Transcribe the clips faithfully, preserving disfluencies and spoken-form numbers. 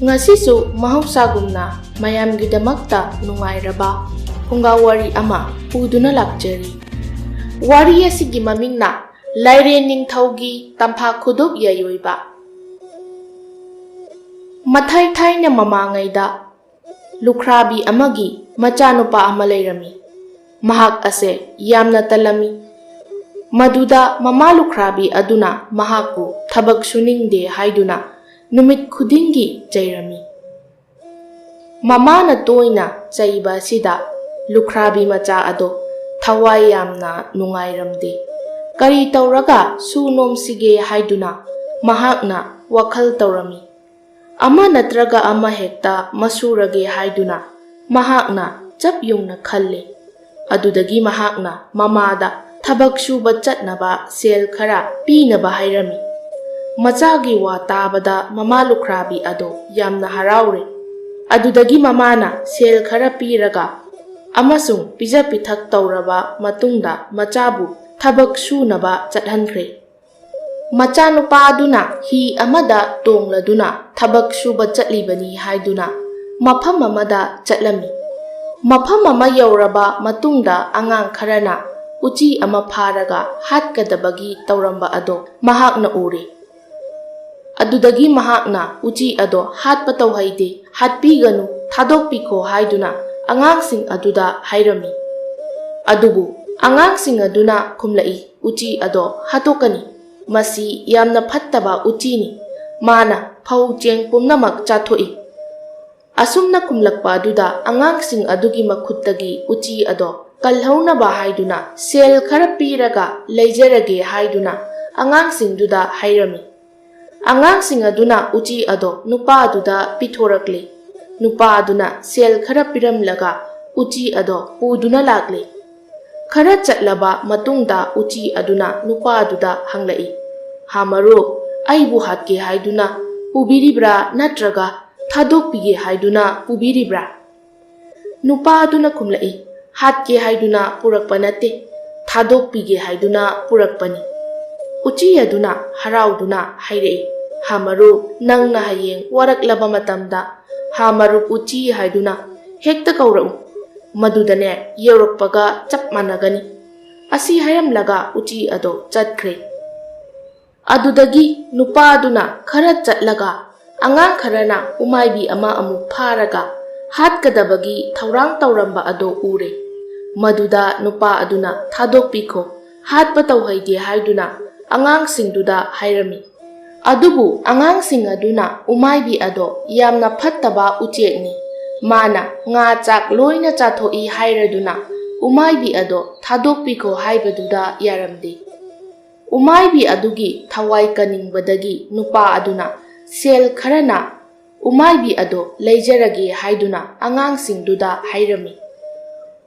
ꯉꯁꯤꯁꯨ ꯃꯍꯧꯁꯥꯒꯨꯝꯅ ꯃꯌꯥꯝꯒꯤꯗꯃꯛꯇ ꯅꯨꯡꯉꯥꯏꯔꯕ ꯐꯨꯡꯒꯥ ꯋꯥꯔꯤ ꯑꯃ ꯄꯨꯗꯨꯅ ꯂꯥꯛꯆꯔꯤ꯫ ꯋꯥꯔꯤ ꯑꯁꯤꯒꯤ ꯃꯃꯤꯡꯅ ꯂꯥꯏꯔꯦꯟ ꯅꯤꯡꯊꯧꯒꯤ ꯇꯝꯐꯥ ꯈꯨꯗꯣꯞ ꯌꯥꯏꯑꯣꯏꯕ꯫ ꯃꯊꯥꯏ ꯊꯥꯏꯅ ꯃꯃꯥꯡꯉꯩꯗ ꯂꯨꯈ꯭ꯔꯥꯕꯤ ꯑꯃꯒꯤ ꯃꯆꯥꯅꯨꯄꯥ ꯑꯃ ꯂꯩꯔꯝꯃꯤ꯫ ꯃꯍꯥꯛ ꯑꯁꯦ ꯌꯥꯝꯅ ꯇꯜꯂꯝꯃꯤ꯫ ꯃꯗꯨꯗ ꯃꯃꯥ ꯂꯨꯈ꯭ꯔꯥꯕꯤ ꯑꯗꯨꯅ ꯃꯍꯥꯛꯄꯨ ꯊꯕꯛ ꯁꯨꯅꯤꯡꯗꯦ ꯍꯥꯏꯗꯨꯅ ꯅꯨꯃꯤꯠ ꯈꯨꯗꯤꯡꯒꯤ ꯆꯩꯔꯝꯃꯤ꯫ ꯃꯃꯥꯅ ꯇꯣꯏꯅ ꯆꯩꯕ ꯑꯁꯤꯗ ꯂꯨꯈ꯭ꯔꯥꯕꯤ ꯃꯆꯥ ꯑꯗꯣ ꯊꯋꯥꯏ ꯌꯥꯝꯅ ꯅꯨꯡꯉꯥꯏꯔꯝꯗꯦ꯫ ꯀꯔꯤ ꯇꯧꯔꯒ ꯁꯨ ꯅꯣꯝꯁꯤꯒꯦ ꯍꯥꯏꯗꯨꯅ ꯃꯍꯥꯛꯅ ꯋꯥꯈꯜ ꯇꯧꯔꯝꯃꯤ꯫ ꯑꯃ ꯅꯠꯇ꯭ꯔꯒ ꯑꯃ ꯍꯦꯛꯇ ꯃꯁꯨꯔꯒꯦ ꯍꯥꯏꯗꯨꯅ ꯃꯍꯥꯛꯅ ꯆꯞ ꯌꯨꯡꯅ ꯈꯜꯂꯤ꯫ ꯑꯗꯨꯗꯒꯤ ꯃꯍꯥꯛꯅ ꯃꯃꯥꯗ ꯊꯕꯛ ꯁꯨꯕ ꯆꯠꯅꯕ ꯁꯦꯜ ꯈꯔ ꯄꯤꯅꯕ ꯍꯥꯏꯔꯝꯃꯤ꯫ ꯃꯆꯥꯒꯤ ꯋꯥ ꯇꯥꯕꯗ ꯃꯃꯥ ꯂꯨꯈ꯭ꯔꯥꯕꯤ ꯑꯗꯣ ꯌꯥꯝꯅ ꯍꯔꯥꯎꯔꯦ꯫ ꯑꯗꯨꯗꯒꯤ ꯃꯃꯥꯅ ꯁꯦꯜ ꯈꯔ ꯄꯤꯔꯒ ꯑꯃꯁꯨꯡ ꯄꯤꯖ ꯄꯤꯊꯛ ꯇꯧꯔꯕ ꯃꯇꯨꯡꯗ ꯃꯆꯥꯕꯨ ꯊꯕꯛ ꯁꯨꯅꯕ ꯆꯠꯍꯟꯈ꯭ꯔꯦ꯫ ꯃꯆꯥꯅꯨꯄꯥ ꯑꯗꯨꯅ ꯍꯤ ꯑꯃꯗ ꯇꯣꯡꯂꯗꯨꯅ ꯊꯕꯛ ꯁꯨꯕ ꯆꯠꯂꯤꯕꯅꯤ ꯍꯥꯏꯗꯨꯅ ꯃꯐꯝ ꯑꯃꯗ ꯆꯠꯂꯝꯃꯤ꯫ ꯃꯐꯝ ꯑꯃ ꯌꯧꯔꯕ ꯃꯇꯨꯡꯗ ꯑꯉꯥꯡ ꯈꯔꯅ ꯎꯆꯤ ꯑꯃ ꯐꯥꯔꯒ ꯍꯥꯠꯀꯗꯕꯒꯤ ꯇꯧꯔꯝꯕ ꯑꯗꯣ ꯃꯍꯥꯛꯅ ꯎꯔꯦ꯫ ꯑꯗꯨꯗꯒꯤ ꯃꯍꯥꯛꯅ ꯎꯆꯤ ꯑꯗꯣ ꯍꯥꯠꯄ ꯇꯧꯍꯩꯗꯦ, ꯍꯥꯠꯄꯤꯒꯅꯨ, ꯊꯥꯗꯣꯛꯄꯤꯈꯣ ꯍꯥꯏꯗꯨꯅ ꯑꯉꯥꯡꯁꯤꯡ ꯑꯗꯨꯗ ꯍꯥꯏꯔꯝꯃꯤ꯫ ꯑꯗꯨꯕꯨ ꯑꯉꯥꯡꯁꯤꯡ ꯑꯗꯨꯅ ꯈꯨꯝꯂꯛꯏ, "ꯎꯆꯤ ꯑꯗꯣ ꯍꯥꯠꯇꯣꯛꯀꯅꯤ꯫ ꯃꯁꯤ ꯌꯥꯝꯅ ꯐꯠꯇꯕ ꯎꯆꯤꯅꯤ꯫ ꯃꯥꯅ ꯐꯧ ꯆꯦꯡ ꯄꯨꯝꯅꯃꯛ ꯆꯥꯊꯣꯛꯏ"꯫ ꯑꯁꯨꯝꯅ ꯈꯨꯝꯂꯛꯄ ꯑꯗꯨꯗ ꯑꯉꯥꯡꯁꯤꯡ ꯑꯗꯨꯒꯤ ꯃꯈꯨꯠꯇꯒꯤ ꯎꯆꯤ ꯑꯗꯣ ꯀꯜꯍꯧꯅꯕ ꯍꯥꯏꯗꯨꯅ ꯁꯦꯜ ꯈꯔ ꯄꯤꯔꯒ ꯂꯩꯖꯔꯒꯦ ꯍꯥꯏꯗꯨꯅ ꯑꯉꯥꯡꯁꯤꯡꯗꯨꯗ ꯍꯥꯏꯔꯝꯃꯤ꯫ ꯑꯉꯥꯡꯁꯤꯡ ꯑꯗꯨꯅ ꯎꯆꯤ ꯑꯗꯣ ꯅꯨꯄꯥꯗꯨꯗ ꯄꯤꯊꯣꯔꯛꯂꯦ꯫ ꯅꯨꯄꯥ ꯑꯗꯨꯅ ꯁꯦꯜ ꯈꯔ ꯄꯤꯔꯝꯂꯒ ꯎꯆꯤ ꯑꯗꯣ ꯄꯨꯗꯨꯅ ꯂꯥꯛꯂꯦ꯫ ꯈꯔ ꯆꯠꯂꯕ ꯃꯇꯨꯡꯗ ꯎꯆꯤ ꯑꯗꯨꯅ ꯅꯨꯄꯥꯗꯨꯗ ꯍꯪꯂꯛꯏ, "ꯍꯥ ꯃꯔꯨꯞ, ꯑꯩꯕꯨ ꯍꯥꯠꯀꯦ ꯍꯥꯏꯗꯨꯅ ꯄꯨꯕꯤꯔꯤꯕ꯭ꯔꯥ ꯅꯠꯇ꯭ꯔꯒ ꯊꯥꯗꯣꯛꯄꯤꯒꯦ ꯍꯥꯏꯗꯨꯅ ꯄꯨꯕꯤꯔꯤꯕ꯭ꯔꯥ?" ꯅꯨꯄꯥ ꯑꯗꯨꯅ ꯈꯨꯝꯂꯛꯏ, "ꯍꯥꯠꯀꯦ ꯍꯥꯏꯗꯨꯅ ꯄꯨꯔꯛꯄ ꯅꯠꯇꯦ, ꯊꯥꯗꯣꯛꯄꯤꯒꯦ ꯍꯥꯏꯗꯨꯅ ꯄꯨꯔꯛꯄꯅꯤ"꯫ ꯎꯆꯤ ꯑꯗꯨꯅ ꯍꯔꯥꯎꯗꯨꯅ ꯍꯥꯏꯔꯛꯏ, "ꯍꯥ ꯃꯔꯨꯞ, ꯅꯪꯅ ꯍꯌꯦꯡ ꯋꯥꯔꯛꯂꯕ ꯃꯇꯝꯗ ꯍꯥ ꯃꯔꯨꯞ ꯎꯆꯤ ꯍꯥꯏꯗꯨꯅ ꯍꯦꯛꯇ ꯀꯧꯔꯛꯎ꯫ ꯃꯗꯨꯗꯅꯦ ꯌꯧꯔꯛꯄꯒ ꯆꯞ ꯃꯥꯟꯅꯒꯅꯤ"꯫ ꯑꯁꯤ ꯍꯥꯏꯔꯝꯂꯒ ꯎꯆꯤ ꯑꯗꯣ ꯆꯠꯈ꯭ꯔꯦ꯫ ꯑꯗꯨꯗꯒꯤ ꯅꯨꯄꯥꯗꯨꯅ ꯈꯔ ꯆꯠꯂꯒ ꯑꯉꯥꯡ ꯈꯔꯅ ꯎꯃꯥꯏꯕꯤ ꯑꯃ ꯑꯃꯨꯛ ꯐꯥꯔꯒ ꯍꯥꯠꯀꯗꯕꯒꯤ ꯊꯧꯔꯥꯡ ꯇꯧꯔꯝꯕ ꯑꯗꯣ ꯎꯔꯦ꯫ ꯃꯗꯨꯗ ꯅꯨꯄꯥ ꯑꯗꯨꯅ "ꯊꯥꯗꯣꯛꯄꯤꯈꯣ, ꯍꯥꯠꯄ ꯇꯧꯍꯩꯗꯦ" ꯍꯥꯏꯗꯨꯅ ꯑꯉꯥꯡꯁꯤꯡꯗꯨꯗ ꯍꯥꯏꯔꯝꯃꯤ꯫ ꯑꯗꯨꯕꯨ ꯑꯉꯥꯡꯁꯤꯡ ꯑꯗꯨꯅ ꯎꯃꯥꯏꯕꯤ ꯑꯗꯣ ꯌꯥꯝꯅ ꯐꯠꯇꯕ ꯎꯆꯦꯛꯅꯤ, ꯃꯥꯅ ꯉꯥ ꯆꯥꯛ ꯂꯣꯏꯅ ꯆꯥꯊꯣꯛꯏ ꯍꯥꯏꯔꯗꯨꯅ ꯎꯃꯥꯏꯕꯤ ꯑꯗꯣ "ꯊꯥꯗꯣꯛꯄꯤꯈꯣ" ꯍꯥꯏꯕꯗꯨꯗ ꯌꯥꯔꯝꯗꯦ꯫ ꯎꯃꯥꯏꯕꯤ ꯑꯗꯨꯒꯤ ꯊꯋꯥꯏ ꯀꯟꯅꯤꯡꯕꯗꯒꯤ ꯅꯨꯄꯥ ꯑꯗꯨꯅ ꯁꯦꯜ ꯈꯔꯅ ꯎꯃꯥꯏꯕꯤ ꯑꯗꯣ ꯂꯩꯖꯔꯒꯦ ꯍꯥꯏꯗꯨꯅ ꯑꯉꯥꯡꯁꯤꯡꯗꯨꯗ ꯍꯥꯏꯔꯝꯃꯤ꯫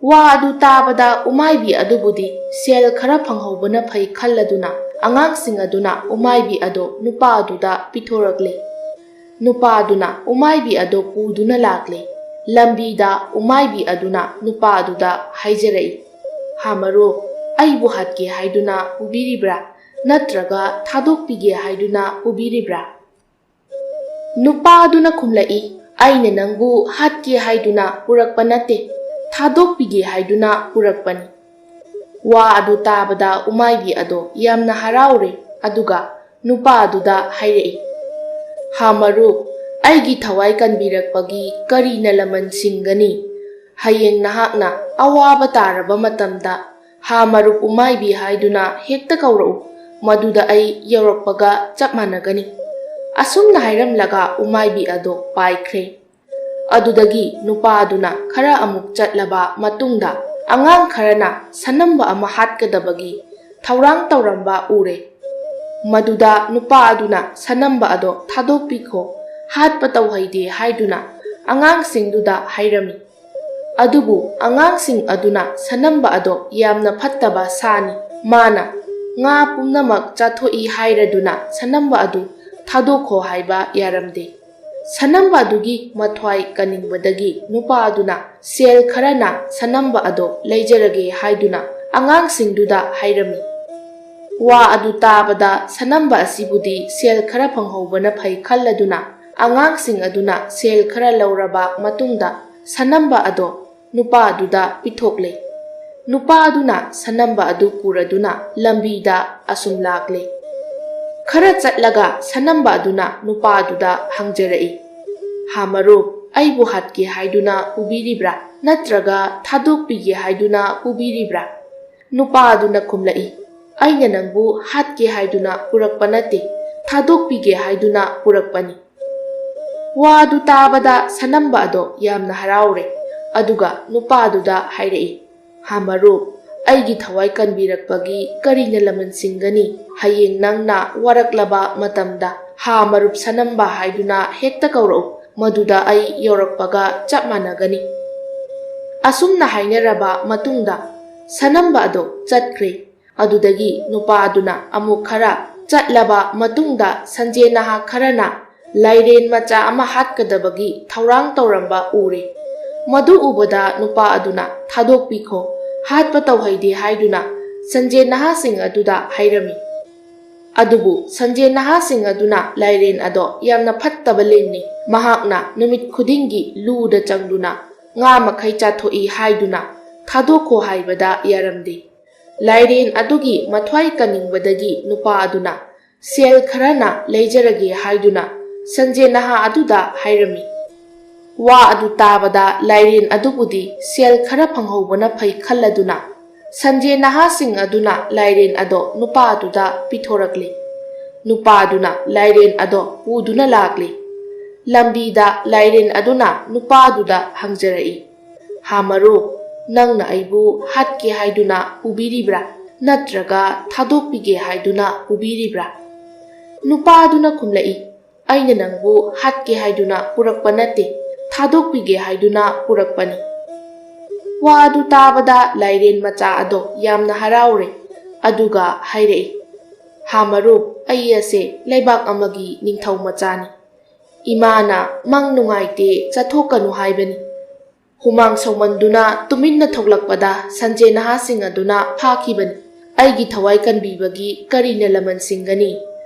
ꯋꯥ ꯑꯗꯨ ꯇꯥꯕꯗ ꯎꯃꯥꯏꯕꯤ ꯑꯗꯨꯕꯨꯗꯤ ꯁꯦꯜ ꯈꯔ ꯐꯪꯍꯧꯕꯅ ꯐꯩ ꯈꯜꯂꯗꯨꯅ ꯑꯉꯥꯡꯁꯤꯡ ꯑꯗꯨꯅ ꯎꯃꯥꯏꯕꯤ ꯑꯗꯣ ꯅꯨꯄꯥ ꯑꯗꯨꯗ ꯄꯤꯊꯣꯔꯛꯂꯦ꯫ ꯅꯨꯄꯥ ꯑꯗꯨꯅ ꯎꯃꯥꯏꯕꯤ ꯑꯗꯣ ꯄꯨꯗꯨꯅ ꯂꯥꯛꯂꯦ꯫ ꯂꯝꯕꯤꯗ ꯎꯃꯥꯏꯕꯤ ꯑꯗꯨꯅ ꯅꯨꯄꯥ ꯑꯗꯨꯗ ꯍꯥꯏꯖꯔꯛꯏ, "ꯍꯥ ꯃꯔꯨꯞ, ꯑꯩꯕꯨ ꯍꯥꯠꯀꯦ ꯍꯥꯏꯗꯨꯅ ꯄꯨꯕꯤꯔꯤꯕ꯭ꯔꯥ? ꯅꯠꯇ꯭ꯔꯒ ꯊꯥꯗꯣꯛꯄꯤꯒꯦ ꯍꯥꯏꯗꯨꯅ ꯄꯨꯕꯤꯔꯤꯕ꯭ꯔꯥ?" ꯅꯨꯄꯥ ꯑꯗꯨꯅ ꯈꯨꯝꯂꯛꯏ, "ꯑꯩꯅ ꯅꯪꯕꯨ ꯍꯥꯠꯀꯦ ꯍꯥꯏꯗꯨꯅ ꯄꯨꯔꯛꯄ ꯅꯠꯇꯦ, ꯊꯥꯗꯣꯛꯄꯤꯒꯦ ꯍꯥꯏꯗꯨꯅ ꯄꯨꯔꯛꯄꯅꯤ"꯫ ꯋꯥ ꯑꯗꯨ ꯇꯥꯕꯗ ꯎꯃꯥꯏꯕꯤ ꯑꯗꯣ ꯌꯥꯝꯅ ꯍꯔꯥꯎꯔꯦ, ꯑꯗꯨꯒ ꯅꯨꯄꯥ ꯑꯗꯨꯗ ꯍꯥꯏꯔꯛꯏ, "ꯍꯥ ꯃꯔꯨꯞ, ꯑꯩꯒꯤ ꯊꯋꯥꯏ ꯀꯟꯕꯤꯔꯛꯄꯒꯤ ꯀꯔꯤꯅ ꯂꯃꯟ ꯁꯤꯡꯒꯅꯤ? ꯍꯌꯦꯡ ꯅꯍꯥꯛꯅ ꯑꯋꯥꯕ ꯇꯥꯔꯕ ꯃꯇꯝꯗ ꯍꯥ ꯃꯔꯨꯞ ꯎꯃꯥꯏꯕꯤ ꯍꯥꯏꯗꯨꯅ ꯍꯦꯛꯇ ꯀꯧꯔꯛꯎ, ꯃꯗꯨꯗ ꯑꯩ ꯌꯧꯔꯛꯄꯒ ꯆꯞ ꯃꯥꯟꯅꯒꯅꯤ"꯫ ꯑꯁꯨꯝꯅ ꯍꯥꯏꯔꯝꯂꯒ ꯎꯃꯥꯏꯕꯤ ꯑꯗꯣ ꯄꯥꯏꯈ꯭ꯔꯦ꯫ ꯑꯗꯨꯗꯒꯤ ꯅꯨꯄꯥ ꯑꯗꯨꯅ ꯈꯔ ꯑꯃꯨꯛ ꯆꯠꯂꯕ ꯃꯇꯨꯡꯗ ꯑꯉꯥꯡ ꯈꯔꯅ ꯁꯅꯝꯕ ꯑꯃ ꯍꯥꯠꯀꯗꯕꯒꯤ ꯊꯧꯔꯥꯡ ꯇꯧꯔꯝꯕ ꯎꯔꯦ꯫ ꯃꯗꯨꯗ ꯅꯨꯄꯥ ꯑꯗꯨꯅ "ꯁꯅꯝꯕ ꯑꯗꯣ ꯊꯥꯗꯣꯛꯄꯤꯈꯣ, ꯍꯥꯠꯄ ꯇꯧꯍꯩꯗꯦ" ꯍꯥꯏꯗꯨꯅ ꯑꯉꯥꯡꯁꯤꯡꯗꯨꯗ ꯍꯥꯏꯔꯝꯃꯤ꯫ ꯑꯗꯨꯕꯨ ꯑꯉꯥꯡꯁꯤꯡ ꯑꯗꯨꯅ ꯁꯅꯝꯕ ꯑꯗꯣ ꯌꯥꯝꯅ ꯐꯠꯇꯕ ꯁꯥꯅꯤ, ꯃꯥꯅ ꯉꯥ ꯄꯨꯝꯅꯃꯛ ꯆꯥꯊꯣꯛꯏ ꯍꯥꯏꯔꯗꯨꯅ ꯁꯅꯝꯕ ꯑꯗꯨ ꯊꯥꯗꯣꯛꯈꯣ ꯍꯥꯏꯕ ꯌꯥꯔꯝꯗꯦ꯫ ꯁꯅꯝꯕ ꯑꯗꯨꯒꯤ ꯃꯊ꯭ꯋꯥꯏ ꯀꯟꯅꯤꯡꯕꯗꯒꯤ ꯅꯨꯄꯥ ꯑꯗꯨꯅ ꯁꯦꯜ ꯈꯔꯅ ꯁꯅꯝꯕ ꯑꯗꯣ ꯂꯩꯖꯔꯒꯦ ꯍꯥꯏꯗꯨꯅ ꯑꯉꯥꯡꯁꯤꯡꯗꯨꯗ ꯍꯥꯏꯔꯝꯃꯤ꯫ ꯋꯥ ꯑꯗꯨ ꯇꯥꯕꯗ ꯁꯅꯝꯕ ꯑꯁꯤꯕꯨꯗꯤ ꯁꯦꯜ ꯈꯔ ꯐꯪꯍꯧꯕꯅ ꯐꯩ ꯈꯜꯂꯗꯨꯅ, ꯑꯉꯥꯡꯁꯤꯡ ꯑꯗꯨꯅ ꯁꯦꯜ ꯈꯔ ꯂꯧꯔꯕ ꯃꯇꯨꯡꯗ ꯁꯅꯝꯕ ꯑꯗꯣ ꯅꯨꯄꯥ ꯑꯗꯨꯗ ꯄꯤꯊꯣꯛꯂꯦ꯫ ꯅꯨꯄꯥ ꯑꯗꯨꯅ ꯁꯅꯝꯕ ꯑꯗꯨ ꯄꯨꯔꯗꯨꯅ ꯂꯝꯕꯤꯗ ꯑꯁꯨꯝ ꯂꯥꯛꯂꯦ꯫ ꯈꯔ ꯆꯠꯂꯒ ꯁꯅꯝꯕ ꯑꯗꯨꯅ ꯅꯨꯄꯥ ꯑꯗꯨꯗ ꯍꯪꯖꯔꯛꯏ, "ꯍꯥ ꯃꯔꯨꯞ, ꯑꯩꯕꯨ ꯍꯥꯠꯀꯦ ꯍꯥꯏꯗꯨꯅ ꯄꯨꯕꯤꯔꯤꯕ꯭ꯔꯥ, ꯅꯠꯇ꯭ꯔꯒ ꯊꯥꯗꯣꯛꯄꯤꯒꯦ ꯍꯥꯏꯗꯨꯅ ꯄꯨꯕꯤꯔꯤꯕ꯭ꯔꯥ?" ꯅꯨꯄꯥ ꯑꯗꯨꯅ ꯈꯨꯝꯂꯛꯏ, "ꯑꯩꯅ ꯅꯪꯕꯨ ꯍꯥꯠꯀꯦ ꯍꯥꯏꯗꯨꯅ ꯄꯨꯔꯛꯄ ꯅꯠꯇꯦ, ꯊꯥꯗꯣꯛꯄꯤꯒꯦ ꯍꯥꯏꯗꯨꯅ ꯄꯨꯔꯛꯄꯅꯤ꯫" ꯋꯥ ꯑꯗꯨ ꯇꯥꯕꯗ ꯁꯅꯝꯕ ꯑꯗꯣ ꯌꯥꯝꯅ ꯍꯔꯥꯎꯔꯦ꯫ ꯑꯗꯨꯒ ꯅꯨꯄꯥ ꯑꯗꯨꯗ ꯍꯥꯏꯔꯛꯏ, "ꯍꯥ ꯃꯔꯨꯞ, ꯑꯩꯒꯤ ꯊꯋꯥꯏ ꯀꯟꯕꯤꯔꯛꯄꯒꯤ ꯀꯔꯤꯅ ꯂꯃꯟ ꯁꯤꯡꯒꯅꯤ? ꯍꯌꯦꯡ ꯅꯪꯅ ꯋꯥꯔꯛꯂꯕ ꯃꯇꯝꯗ ꯍꯥ ꯃꯔꯨꯞ ꯁꯅꯝꯕ ꯍꯥꯏꯗꯨꯅ ꯍꯦꯛꯇ ꯀꯧꯔꯛꯎ, ꯃꯗꯨꯗ ꯑꯩ ꯌꯧꯔꯛꯄꯒ ꯆꯞ ꯃꯥꯟꯅꯒꯅꯤ꯫" ꯑꯁꯨꯝꯅ ꯍꯥꯏꯅꯔꯕ ꯃꯇꯨꯡꯗ ꯁꯅꯝꯕ ꯑꯗꯣ ꯆꯠꯈ꯭ꯔꯦ꯫ ꯑꯗꯨꯗꯒꯤ ꯅꯨꯄꯥ ꯑꯗꯨꯅ ꯑꯃꯨꯛ ꯈꯔ ꯆꯠꯂꯕ ꯃꯇꯨꯡꯗ ꯁꯟꯖꯦ ꯅꯍꯥ ꯈꯔꯅ ꯂꯥꯏꯔꯦꯟ ꯃꯆꯥ ꯑꯃ ꯍꯥꯠꯀꯗꯕꯒꯤ ꯊꯧꯔꯥꯡ ꯇꯧꯔꯝꯕ ꯎꯔꯦ꯫ ꯃꯗꯨ ꯎꯕꯗ ꯅꯨꯄꯥ ꯑꯗꯨꯅ, "ꯊꯥꯗꯣꯛꯄꯤꯈꯣ, ꯍꯥꯠꯄ ꯇꯧꯍꯩꯗꯦ" ꯍꯥꯏꯗꯨꯅ ꯁꯟꯖꯦ ꯅꯍꯥꯁꯤꯡ ꯑꯗꯨꯗ ꯍꯥꯏꯔꯝꯃꯤ꯫ ꯑꯗꯨꯕꯨ ꯁꯟꯖꯦ ꯅꯍꯥꯁꯤꯡ ꯑꯗꯨꯅ ꯂꯥꯏꯔꯦꯟ ꯑꯗꯣ ꯌꯥꯝꯅ ꯐꯠꯇꯕ ꯂꯤꯟꯅꯤ, ꯃꯍꯥꯛꯅ ꯅꯨꯃꯤꯠ ꯈꯨꯗꯤꯡꯒꯤ ꯂꯨꯗ ꯆꯪꯗꯨꯅ ꯉꯥ ꯃꯈꯩ ꯆꯥꯊꯣꯛꯏ ꯍꯥꯏꯗꯨꯅ ꯊꯥꯗꯣꯛꯈꯣ ꯍꯥꯏꯕꯗ ꯌꯥꯔꯝꯗꯦ꯫ ꯂꯥꯏꯔꯦꯟ ꯑꯗꯨꯒꯤ ꯃꯊ꯭ꯋꯥꯏ ꯀꯟꯅꯤꯡꯕꯗꯒꯤ ꯅꯨꯄꯥ ꯑꯗꯨꯅ ꯁꯦꯜ ꯈꯔꯅ ꯂꯩꯖꯔꯒꯦ ꯍꯥꯏꯗꯨꯅ ꯁꯟꯖꯦ ꯅꯍꯥ ꯑꯗꯨꯗ ꯍꯥꯏꯔꯝꯃꯤ꯫ ꯋꯥ ꯑꯗꯨ ꯇꯥꯕꯗ ꯂꯥꯏꯔꯦꯟ ꯑꯗꯨꯕꯨꯗꯤ ꯁꯦꯜ ꯈꯔ ꯐꯪꯍꯧꯕꯅ ꯐꯩ ꯈꯜꯂꯗꯨꯅ ꯁꯟꯖꯦ ꯅꯍꯥꯁꯤꯡ ꯑꯗꯨꯅ ꯂꯥꯏꯔꯦꯟ ꯑꯗꯣ ꯅꯨꯄꯥ ꯑꯗꯨꯗ ꯄꯤꯊꯣꯔꯛꯂꯤ꯫ ꯅꯨꯄꯥ ꯑꯗꯨꯅ ꯂꯥꯏꯔꯦꯟ ꯑꯗꯣ ꯄꯨꯗꯨꯅ ꯂꯥꯛꯂꯤ꯫ ꯂꯝꯕꯤꯗ ꯂꯥꯏꯔꯦꯟ ꯑꯗꯨꯅ ꯅꯨꯄꯥ ꯑꯗꯨꯗ ꯍꯪꯖꯔꯛꯏ, "ꯍꯥ ꯃꯔꯨꯞ, ꯅꯪꯅ ꯑꯩꯕꯨ ꯍꯥꯠꯀꯦ ꯍꯥꯏꯗꯨꯅ ꯄꯨꯕꯤꯔꯤꯕ꯭ꯔꯥ, ꯅꯠꯇ꯭ꯔꯒ ꯊꯥꯗꯣꯛꯄꯤꯒꯦ ꯍꯥꯏꯗꯨꯅ ꯄꯨꯕꯤꯔꯤꯕ꯭ꯔꯥ?" ꯅꯨꯄꯥ ꯑꯗꯨꯅ ꯈꯨꯝꯂꯛꯏ, "ꯑꯩꯅ ꯅꯪꯕꯨ ꯍꯥꯠꯀꯦ ꯍꯥꯏꯗꯨꯅ ꯄꯨꯔꯛꯄ ꯅꯠꯇꯦ, ꯊꯥꯗꯣꯛꯄꯤꯒꯦ ꯍꯥꯏꯗꯨꯅ ꯄꯨꯔꯛꯄꯅꯤ꯫" ꯋꯥ ꯑꯗꯨ ꯇꯥꯕꯗ ꯂꯥꯏꯔꯦꯟ ꯃꯆꯥ ꯑꯗꯣ ꯌꯥꯝꯅ ꯍꯔꯥꯎꯔꯦ, ꯑꯗꯨꯒ ꯍꯥꯏꯔꯛꯏ, "ꯍꯥ ꯃꯔꯨꯞ, ꯑꯩ ꯑꯁꯦ ꯂꯩꯕꯥꯛ ꯑꯃꯒꯤ ꯅꯤꯡꯊꯧ ꯃꯆꯥꯅꯤ꯫ ꯏꯃꯥꯅ ꯃꯪ ꯅꯨꯡꯉꯥꯏꯇꯦ, ꯆꯠꯊꯣꯛꯀꯅꯨ ꯍꯥꯏꯕꯅꯤ꯫" ꯍꯨꯃꯥꯡ ꯁꯧꯃꯟꯗꯨꯅ ꯇꯨꯃꯤꯟꯅ ꯊꯣꯛꯂꯛꯄꯗ ꯁꯟꯖꯦ ꯅꯍꯥꯁꯤꯡ ꯑꯗꯨꯅ ꯐꯥꯈꯤꯕꯅꯤ꯫ ꯑꯩꯒꯤ ꯊꯋꯥꯏ ꯀꯟꯕꯤꯕꯒꯤ ꯀꯔꯤꯅ ꯂꯃꯟ ꯁꯤꯡꯒꯅꯤ?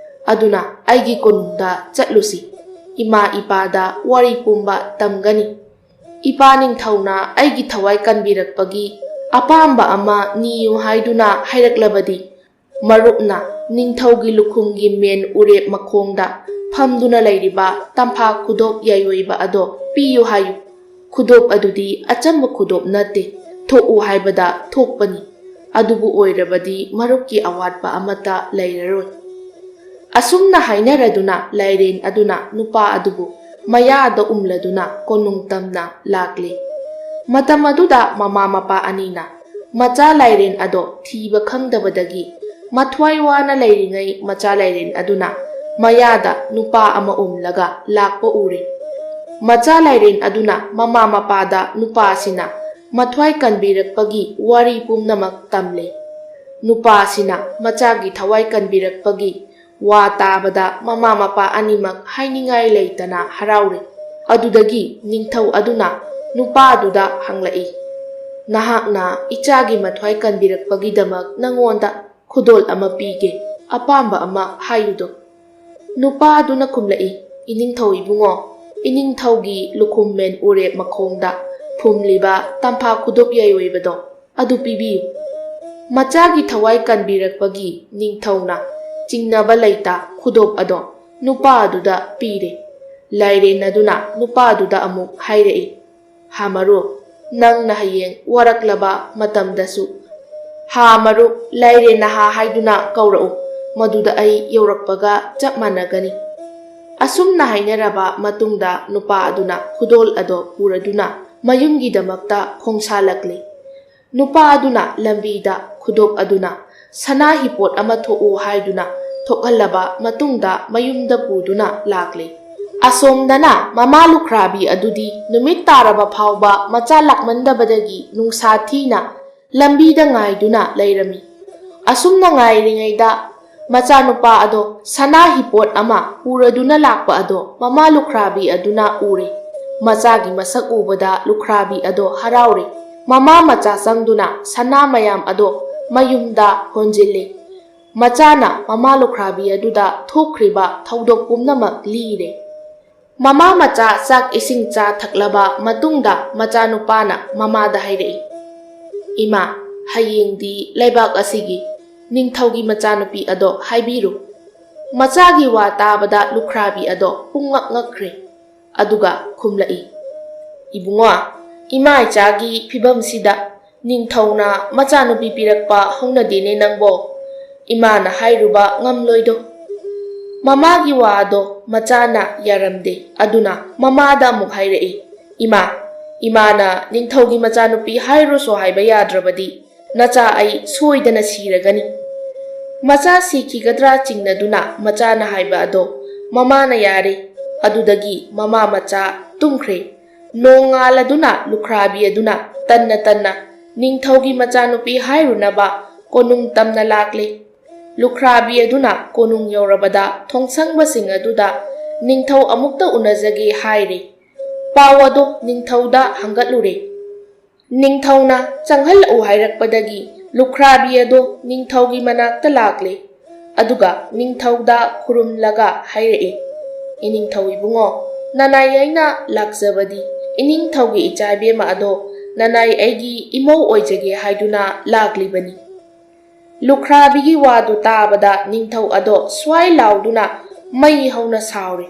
ꯑꯗꯨꯅ ꯑꯩꯒꯤ ꯀꯣꯅꯨꯡꯗ ꯆꯠꯂꯨꯁꯤ, ꯏꯃꯥ ꯏꯄꯥꯗ ꯋꯥꯔꯤ ꯄꯨꯝꯕ ꯇꯝꯒꯅꯤ꯫ ꯏꯄꯥ ꯅꯤꯡꯊꯧꯅ ꯑꯩꯒꯤ ꯊꯋꯥꯏ ꯀꯟꯕꯤꯔꯛꯄꯒꯤ ꯑꯄꯥꯝꯕ ꯑꯃ ꯅꯤꯌꯨ ꯍꯥꯏꯗꯨꯅ ꯍꯥꯏꯔꯛꯂꯕꯗꯤ, ꯃꯔꯨꯞꯅ ꯅꯤꯡꯊꯧꯒꯤ ꯂꯨꯈꯨꯝꯒꯤ ꯃꯦꯟ ꯎꯔꯦꯞ ꯃꯈꯣꯡꯗ ꯐꯝꯗꯨꯅ ꯂꯩꯔꯤꯕ ꯇꯝꯐꯥ ꯈꯨꯗꯣꯞ ꯌꯥꯏꯑꯣꯏꯕ ꯑꯗꯣ ꯄꯤꯌꯨ ꯍꯥꯏꯌꯨ꯫ ꯈꯨꯗꯣꯞ ꯑꯗꯨꯗꯤ ꯑꯆꯝꯕ ꯈꯨꯗꯣꯞ ꯅꯠꯇꯦ, ꯊꯣꯛꯎ ꯍꯥꯏꯕꯗ ꯊꯣꯛꯄꯅꯤ꯫ ꯑꯗꯨꯕꯨ ꯑꯣꯏꯔꯕꯗꯤ ꯃꯔꯨꯞꯀꯤ ꯑꯋꯥꯠꯄ ꯑꯃꯠꯇ ꯂꯩꯔꯔꯣꯏ꯫ ꯑꯁꯨꯝꯅ ꯍꯥꯏꯅꯔꯗꯨꯅ ꯂꯥꯏꯔꯦꯟ ꯑꯗꯨꯅ ꯅꯨꯄꯥ ꯑꯗꯨꯕꯨ ꯃꯌꯥꯗ ꯎꯝꯂꯗꯨꯅ ꯀꯣꯅꯨꯡ ꯇꯝꯅ ꯂꯥꯛꯂꯦ꯫ ꯃꯇꯝ ꯑꯗꯨꯗ ꯃꯃꯥ ꯃꯄꯥ ꯑꯅꯤꯅ ꯃꯆꯥ ꯂꯥꯏꯔꯦꯟ ꯑꯗꯣ ꯊꯤꯕ ꯈꯪꯗꯕꯗꯒꯤ ꯃꯊ꯭ꯋꯥꯏ ꯋꯥꯅ ꯂꯩꯔꯤꯉꯩ ꯃꯆꯥ ꯂꯥꯏꯔꯦꯟ ꯑꯗꯨꯅ ꯃꯌꯥꯗ ꯅꯨꯄꯥ ꯑꯃ ꯎꯝꯂꯒ ꯂꯥꯛꯄ ꯎꯔꯦ꯫ ꯃꯆꯥ ꯂꯥꯏꯔꯦꯟ ꯑꯗꯨꯅ ꯃꯃꯥ ꯃꯄꯥꯗ ꯅꯨꯄꯥ ꯑꯁꯤꯅ ꯃꯊ꯭ꯋꯥꯏ ꯀꯟꯕꯤꯔꯛꯄꯒꯤ ꯋꯥꯔꯤ ꯄꯨꯝꯅꯃꯛ ꯇꯝꯂꯦ꯫ ꯅꯨꯄꯥ ꯑꯁꯤꯅ ꯃꯆꯥꯒꯤ ꯊꯋꯥꯏ ꯀꯟꯕꯤꯔꯛꯄꯒꯤ ꯋꯥ ꯇꯥꯕꯗ ꯃꯃꯥ ꯃꯄꯥ ꯑꯅꯤꯃꯛ ꯍꯥꯏꯅꯤꯡꯉꯥꯏ ꯂꯩꯇꯅ ꯍꯔꯥꯎꯔꯦ꯫ ꯑꯗꯨꯗꯒꯤ ꯅꯤꯡꯊꯧ ꯑꯗꯨꯅ ꯅꯨꯄꯥꯗꯨꯗ ꯍꯪꯂꯛꯏ, "ꯅꯍꯥꯛꯅ ꯏꯆꯥꯒꯤ ꯃꯊ꯭ꯋꯥꯏ ꯀꯟꯕꯤꯔꯛꯄꯒꯤꯗꯃꯛ ꯅꯉꯣꯟꯗ ꯈꯨꯗꯣꯜ ꯑꯃ ꯄꯤꯒꯦ, ꯑꯄꯥꯝꯕ ꯑꯃ ꯍꯥꯏꯌꯨꯗꯣ?" ꯅꯨꯄꯥ ꯑꯗꯨꯅ ꯈꯨꯝꯂꯛꯏ, "ꯏꯅꯤꯡꯊꯧ ꯏꯕꯨꯡꯉꯣ, ꯏꯅꯤꯡꯊꯧꯒꯤ ꯂꯨꯈꯨꯝꯃꯦꯟ ꯎꯔꯦꯞ ꯃꯈꯣꯡꯗ ꯐꯨꯝꯂꯤꯕ ꯇꯝꯐꯥ ꯈꯨꯗꯣꯞ ꯌꯥꯏꯑꯣꯏꯕꯗꯣ, ꯑꯗꯨ ꯄꯤꯕꯤꯌꯨ꯫ ꯃꯆꯥꯒꯤ ꯊꯋꯥꯏ ꯀꯟꯕꯤꯔꯛꯄꯒꯤ ꯅꯤꯡꯊꯧꯅ ꯆꯤꯡꯅꯕ ꯂꯩꯇ ꯈꯨꯗꯣꯞ ꯑꯗꯣ ꯅꯨꯄꯥ ꯑꯗꯨꯗ ꯄꯤꯔꯦ꯫" ꯂꯥꯏꯔꯦꯟ ꯑꯗꯨꯅ ꯅꯨꯄꯥ ꯑꯗꯨꯗ ꯑꯃꯨꯛ ꯍꯥꯏꯔꯛꯏ, "ꯍꯥ ꯃꯔꯨꯞ, ꯅꯪꯅ ꯍꯌꯦꯡ ꯋꯥꯔꯛꯂꯕ ꯃꯇꯝꯗꯁꯨ ꯍꯥ ꯃꯔꯨꯞ, ꯂꯥꯏꯔꯦꯟ ꯅꯍꯥ ꯍꯥꯏꯗꯨꯅ ꯀꯧꯔꯛꯎ, ꯃꯗꯨꯗ ꯑꯩ ꯌꯧꯔꯛꯄꯒ ꯆꯞ ꯃꯥꯟꯅꯒꯅꯤ꯫" ꯑꯁꯨꯝꯅ ꯍꯥꯏꯅꯔꯕ ꯃꯇꯨꯡꯗ ꯅꯨꯄꯥ ꯑꯗꯨꯅ ꯈꯨꯗꯣꯜ ꯑꯗꯣ ꯄꯨꯔꯗꯨꯅ ꯃꯌꯨꯝꯒꯤꯗꯃꯛꯇ ꯈꯣꯡꯁꯥꯜꯂꯛꯂꯤ꯫ ꯅꯨꯄꯥ ꯑꯗꯨꯅ ꯂꯝꯕꯤꯗ ꯈꯨꯗꯣꯞ ꯑꯗꯨꯅ ꯁꯅꯥ ꯍꯤꯄꯣꯠ ꯑꯃ ꯊꯣꯛꯎ ꯍꯥꯏꯗꯨꯅ ꯊꯣꯛꯍꯜꯂꯕ ꯃꯇꯨꯡꯗ ꯃꯌꯨꯝꯗ ꯄꯨꯗꯨꯅ ꯂꯥꯛꯂꯦ꯫ ꯑꯁꯣꯝꯗꯅ ꯃꯃꯥ ꯂꯨꯈ꯭ꯔꯥꯕꯤ ꯑꯗꯨꯗꯤ ꯅꯨꯃꯤꯠ ꯇꯥꯔꯕ ꯐꯥꯎꯕ ꯃꯆꯥ ꯂꯥꯛꯃꯟꯗꯕꯗꯒꯤ ꯅꯨꯡꯁꯥ ꯊꯤꯅ ꯂꯝꯕꯤꯗ ꯉꯥꯏꯗꯨꯅ ꯂꯩꯔꯝꯃꯤ꯫ ꯑꯁꯨꯝꯅ ꯉꯥꯏꯔꯤꯉꯩꯗ ꯃꯆꯥꯅꯨꯄꯥ ꯑꯗꯣ ꯁꯅꯥ ꯍꯤꯄꯣꯠ ꯑꯃ ꯄꯨꯔꯗꯨꯅ ꯂꯥꯛꯄ ꯑꯗꯣ ꯃꯃꯥ ꯂꯨꯈ꯭ꯔꯥꯕꯤ ꯑꯗꯨꯅ ꯎꯔꯦ꯫ ꯃꯆꯥꯒꯤ ꯃꯁꯛ ꯎꯕꯗ ꯂꯨꯈ꯭ꯔꯥꯕꯤ ꯑꯗꯣ ꯍꯔꯥꯎꯔꯦ꯫ ꯃꯃꯥ ꯃꯆꯥ ꯆꯪꯗꯨꯅ ꯁꯅꯥ ꯃꯌꯥꯝ ꯑꯗꯣ ꯃꯌꯨꯝꯗ ꯍꯣꯟꯖꯤꯜꯂꯤ꯫ ꯃꯆꯥꯅ ꯃꯃꯥ ꯂꯨꯈ꯭ꯔꯥꯕꯤ ꯑꯗꯨꯗ ꯊꯣꯛꯈ꯭ꯔꯤꯕ ꯊꯧꯗꯣꯛ ꯄꯨꯝꯅꯃꯛ ꯂꯤꯔꯦ꯫ ꯃꯃꯥ ꯃꯆꯥ ꯆꯥꯛ ꯏꯁꯤꯡ ꯆꯥ ꯊꯛꯂꯕ ꯃꯇꯨꯡꯗ ꯃꯆꯥꯅꯨꯄꯥꯅ ꯃꯃꯥꯗ ꯍꯥꯏꯔꯛꯏ, "ꯏꯃꯥ, ꯍꯌꯦꯡꯗꯤ ꯂꯩꯕꯥꯛ ꯑꯁꯤꯒꯤ ꯅꯤꯡꯊꯧꯒꯤ ꯃꯆꯥꯅꯨꯄꯤ ꯑꯗꯣ ꯍꯥꯏꯕꯤꯔꯨ꯫" ꯃꯆꯥꯒꯤ ꯋꯥ ꯇꯥꯕꯗ ꯂꯨꯈ꯭ꯔꯥꯕꯤ ꯑꯗꯣ ꯄꯨꯡꯉꯛ ꯉꯛꯈ꯭ꯔꯦ꯫ ꯑꯗꯨꯒ ꯈꯨꯝꯂꯛꯏ, "ꯏꯕꯨꯡꯉꯣ, ꯏꯃꯥ ꯏꯆꯥꯒꯤ ꯐꯤꯕꯝꯁꯤꯗ ꯅꯤꯡꯊꯧꯅ ꯃꯆꯥꯅꯨꯄꯤ ꯄꯤꯔꯛꯄ ꯍꯧꯅꯗꯦꯅꯦ ꯅꯪꯕꯣ꯫ ꯏꯃꯥꯅ ꯍꯥꯏꯔꯨꯕ ꯉꯝꯂꯣꯏꯗꯣ꯫" ꯃꯃꯥꯒꯤ ꯋꯥ ꯑꯗꯣ ꯃꯆꯥꯅ ꯌꯥꯔꯝꯗꯦ꯫ ꯑꯗꯨꯅ ꯃꯃꯥꯗ ꯑꯃꯨꯛ ꯍꯥꯏꯔꯛꯏ, "ꯏꯃꯥ, ꯏꯃꯥꯅ ꯅꯤꯡꯊꯧꯒꯤ ꯃꯆꯥꯅꯨꯄꯤ ꯍꯥꯏꯔꯨꯁꯣ ꯍꯥꯏꯕ ꯌꯥꯗ꯭ꯔꯕꯗꯤ ꯅꯆꯥ ꯑꯩ ꯁꯣꯏꯗꯅ ꯁꯤꯔꯒꯅꯤ꯫" ꯃꯆꯥ ꯁꯤꯈꯤꯒꯗ꯭ꯔꯥ ꯆꯤꯡꯅꯗꯨꯅ ꯃꯆꯥꯅ ꯍꯥꯏꯕ ꯑꯗꯣ ꯃꯃꯥꯅ ꯌꯥꯔꯦ꯫ ꯑꯗꯨꯗꯒꯤ ꯃꯃꯥ ꯃꯆꯥ ꯇꯨꯝꯈ꯭ꯔꯦ꯫ ꯅꯣꯡꯉꯥꯜꯂꯗꯨꯅ ꯂꯨꯈ꯭ꯔꯥꯕꯤ ꯑꯗꯨꯅ ꯇꯟꯅ ꯇꯟꯅ ꯅꯤꯡꯊꯧꯒꯤ ꯃꯆꯥꯅꯨꯄꯤ ꯍꯥꯏꯔꯨꯅꯕ ꯀꯣꯅꯨꯡ ꯇꯝꯅ ꯂꯥꯛꯂꯦ꯫ ꯂꯨꯈ꯭ꯔꯥꯕꯤ ꯑꯗꯨꯅ ꯀꯣꯅꯨꯡ ꯌꯧꯔꯕꯗ ꯊꯣꯡꯁꯪꯕꯁꯤꯡ ꯑꯗꯨꯗ ꯅꯤꯡꯊꯧ ꯑꯃꯨꯛꯇ ꯎꯅꯖꯒꯦ ꯍꯥꯏꯔꯦ꯫ ꯄꯥꯎ ꯑꯗꯨ ꯅꯤꯡꯊꯧꯗ ꯍꯪꯒꯠꯂꯨꯔꯦ꯫ ꯅꯤꯡꯊꯧꯅ ꯆꯪꯍꯜꯂꯛꯎ ꯍꯥꯏꯔꯛꯄꯗꯒꯤ ꯂꯨꯈ꯭ꯔꯥꯕꯤ ꯑꯗꯨ ꯅꯤꯡꯊꯧꯒꯤ ꯃꯅꯥꯛꯇ ꯂꯥꯛꯂꯦ꯫ ꯑꯗꯨꯒ ꯅꯤꯡꯊꯧꯗ ꯈꯨꯔꯨꯝꯂꯒ ꯍꯥꯏꯔꯛꯏ, "ꯏꯅꯤꯡꯊꯧ ꯏꯕꯨꯡꯉꯣ, ꯅꯅꯥꯏ ꯑꯩꯅ ꯂꯥꯛꯆꯕꯗꯤ ꯏꯅꯤꯡꯊꯧꯒꯤ ꯏꯆꯥ ꯏꯕꯦꯝꯃ ꯑꯗꯣ ꯅꯅꯥꯏ ꯑꯩꯒꯤ ꯏꯃꯧ ꯑꯣꯏꯖꯒꯦ ꯍꯥꯏꯗꯨꯅ ꯂꯥꯛꯂꯤꯕꯅꯤ꯫" ꯂꯨꯈ꯭ꯔꯥꯕꯤꯒꯤ ꯋꯥꯗꯨ ꯇꯥꯕꯗ ꯅꯤꯡꯊꯧ ꯑꯗꯣ ꯁ꯭ꯋꯥꯏ ꯂꯥꯎꯗꯨꯅ ꯃꯩ ꯍꯧꯅ ꯁꯥꯎꯔꯦ꯫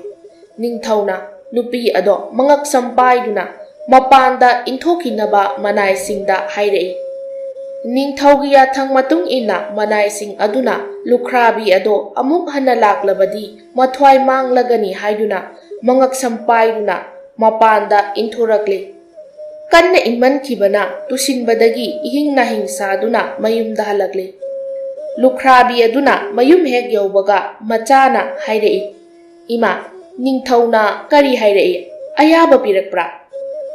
ꯅꯤꯡꯊꯧꯅ ꯅꯨꯄꯤ ꯑꯗꯣ ꯃꯉꯛꯁꯝ ꯄꯥꯏꯗꯨꯅ ꯃꯄꯥꯟꯗ ꯏꯟꯊꯣꯛꯈꯤꯅꯕ ꯃꯅꯥꯏꯁꯤꯡꯗ ꯍꯥꯏꯔꯛꯏ꯫ ꯅꯤꯡꯊꯧꯒꯤ ꯌꯥꯊꯪ ꯃꯇꯨꯡ ꯏꯟꯅ ꯃꯅꯥꯏꯁꯤꯡ ꯑꯗꯨꯅ ꯂꯨꯈ꯭ꯔꯥꯕꯤ ꯑꯗꯣ ꯑꯃꯨꯛ ꯍꯟꯅ ꯂꯥꯛꯂꯕꯗꯤ ꯃꯊ꯭ꯋꯥꯏ ꯃꯥꯡꯂꯒꯅꯤ ꯍꯥꯏꯗꯨꯅ ꯃꯉꯛꯁꯝ ꯄꯥꯏꯗꯨꯅ ꯃꯄꯥꯟꯗ ꯏꯟꯊꯣꯔꯛꯂꯦ꯫ ꯀꯟꯅ ꯏꯪꯃꯟꯈꯤꯕꯅ ꯇꯨꯁꯤꯟꯕꯗꯒꯤ ꯏꯍꯤꯡ ꯅꯥꯍꯤꯡ ꯁꯥꯗꯨꯅ ꯃꯌꯨꯝꯗ ꯍꯜꯂꯛꯂꯦ꯫ ꯂꯨꯈ꯭ꯔꯥꯕꯤ ꯑꯗꯨꯅ ꯃꯌꯨꯝ ꯍꯦꯛ ꯌꯧꯕꯒ ꯃꯆꯥꯅ ꯍꯥꯏꯔꯛꯏ, "ꯏꯃꯥ, ꯅꯤꯡꯊꯧꯅ ꯀꯔꯤ ꯍꯥꯏꯔꯛꯏ? ꯑꯌꯥꯕ ꯄꯤꯔꯛꯄ꯭ꯔꯥ?"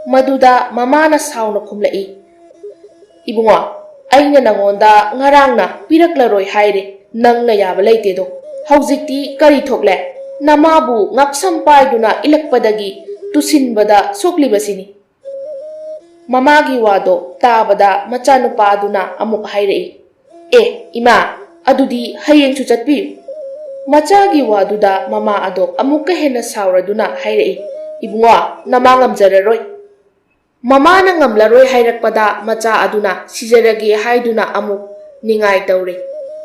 ꯃꯗꯨꯗ ꯃꯃꯥꯅ ꯁꯥꯎꯅ ꯈꯨꯝꯂꯛꯏ, "ꯏꯕꯨꯡꯉꯣ, ꯑꯩꯅ ꯅꯉꯣꯟꯗ ꯉꯔꯥꯡꯅ ꯄꯤꯔꯛꯂꯔꯣꯏ ꯍꯥꯏꯔꯦ, ꯅꯪꯅ ꯌꯥꯕ ꯂꯩꯇꯦꯗꯣ꯫ ꯍꯧꯖꯤꯛꯇꯤ ꯀꯔꯤ ꯊꯣꯛꯂꯦ? ꯅꯃꯥꯕꯨ ꯉꯛꯁꯝ ꯄꯥꯏꯗꯨꯅ ꯏꯜꯂꯛꯄꯗꯒꯤ ꯇꯨꯁꯤꯟꯕꯗ ꯁꯣꯛꯂꯤꯕꯁꯤꯅꯤ꯫" ꯃꯃꯥꯒꯤ ꯋꯥꯗꯣ ꯇꯥꯕꯗ ꯃꯆꯥꯅꯨꯄꯥꯗꯨꯅ ꯑꯃꯨꯛ ꯍꯥꯏꯔꯛꯏ, "ꯑꯦ, ꯏꯃꯥ, ꯑꯗꯨꯗꯤ ꯍꯌꯦꯡꯁꯨ ꯆꯠꯄꯤꯌꯨ꯫" ꯃꯆꯥꯒꯤ ꯋꯥꯗꯨꯗ ꯃꯃꯥ ꯑꯗꯣ ꯑꯃꯨꯛꯀ ꯍꯦꯟꯅ ꯁꯥꯎꯔꯗꯨꯅ ꯍꯥꯏꯔꯛꯏ, "ꯏꯕꯨꯡꯉꯣ, ꯅꯃꯥ ꯉꯝꯖꯔꯔꯣꯏ꯫ ꯃꯃꯥꯅ ꯉꯝꯂꯔꯣꯏ ꯍꯥꯏꯔꯛꯄꯗ ꯃꯆꯥ ꯑꯗꯨꯅ ꯁꯤꯖꯔꯒꯦ ꯍꯥꯏꯗꯨꯅ ꯑꯃꯨꯛ ꯅꯤꯡꯉꯥꯏ ꯇꯧꯔꯦ꯫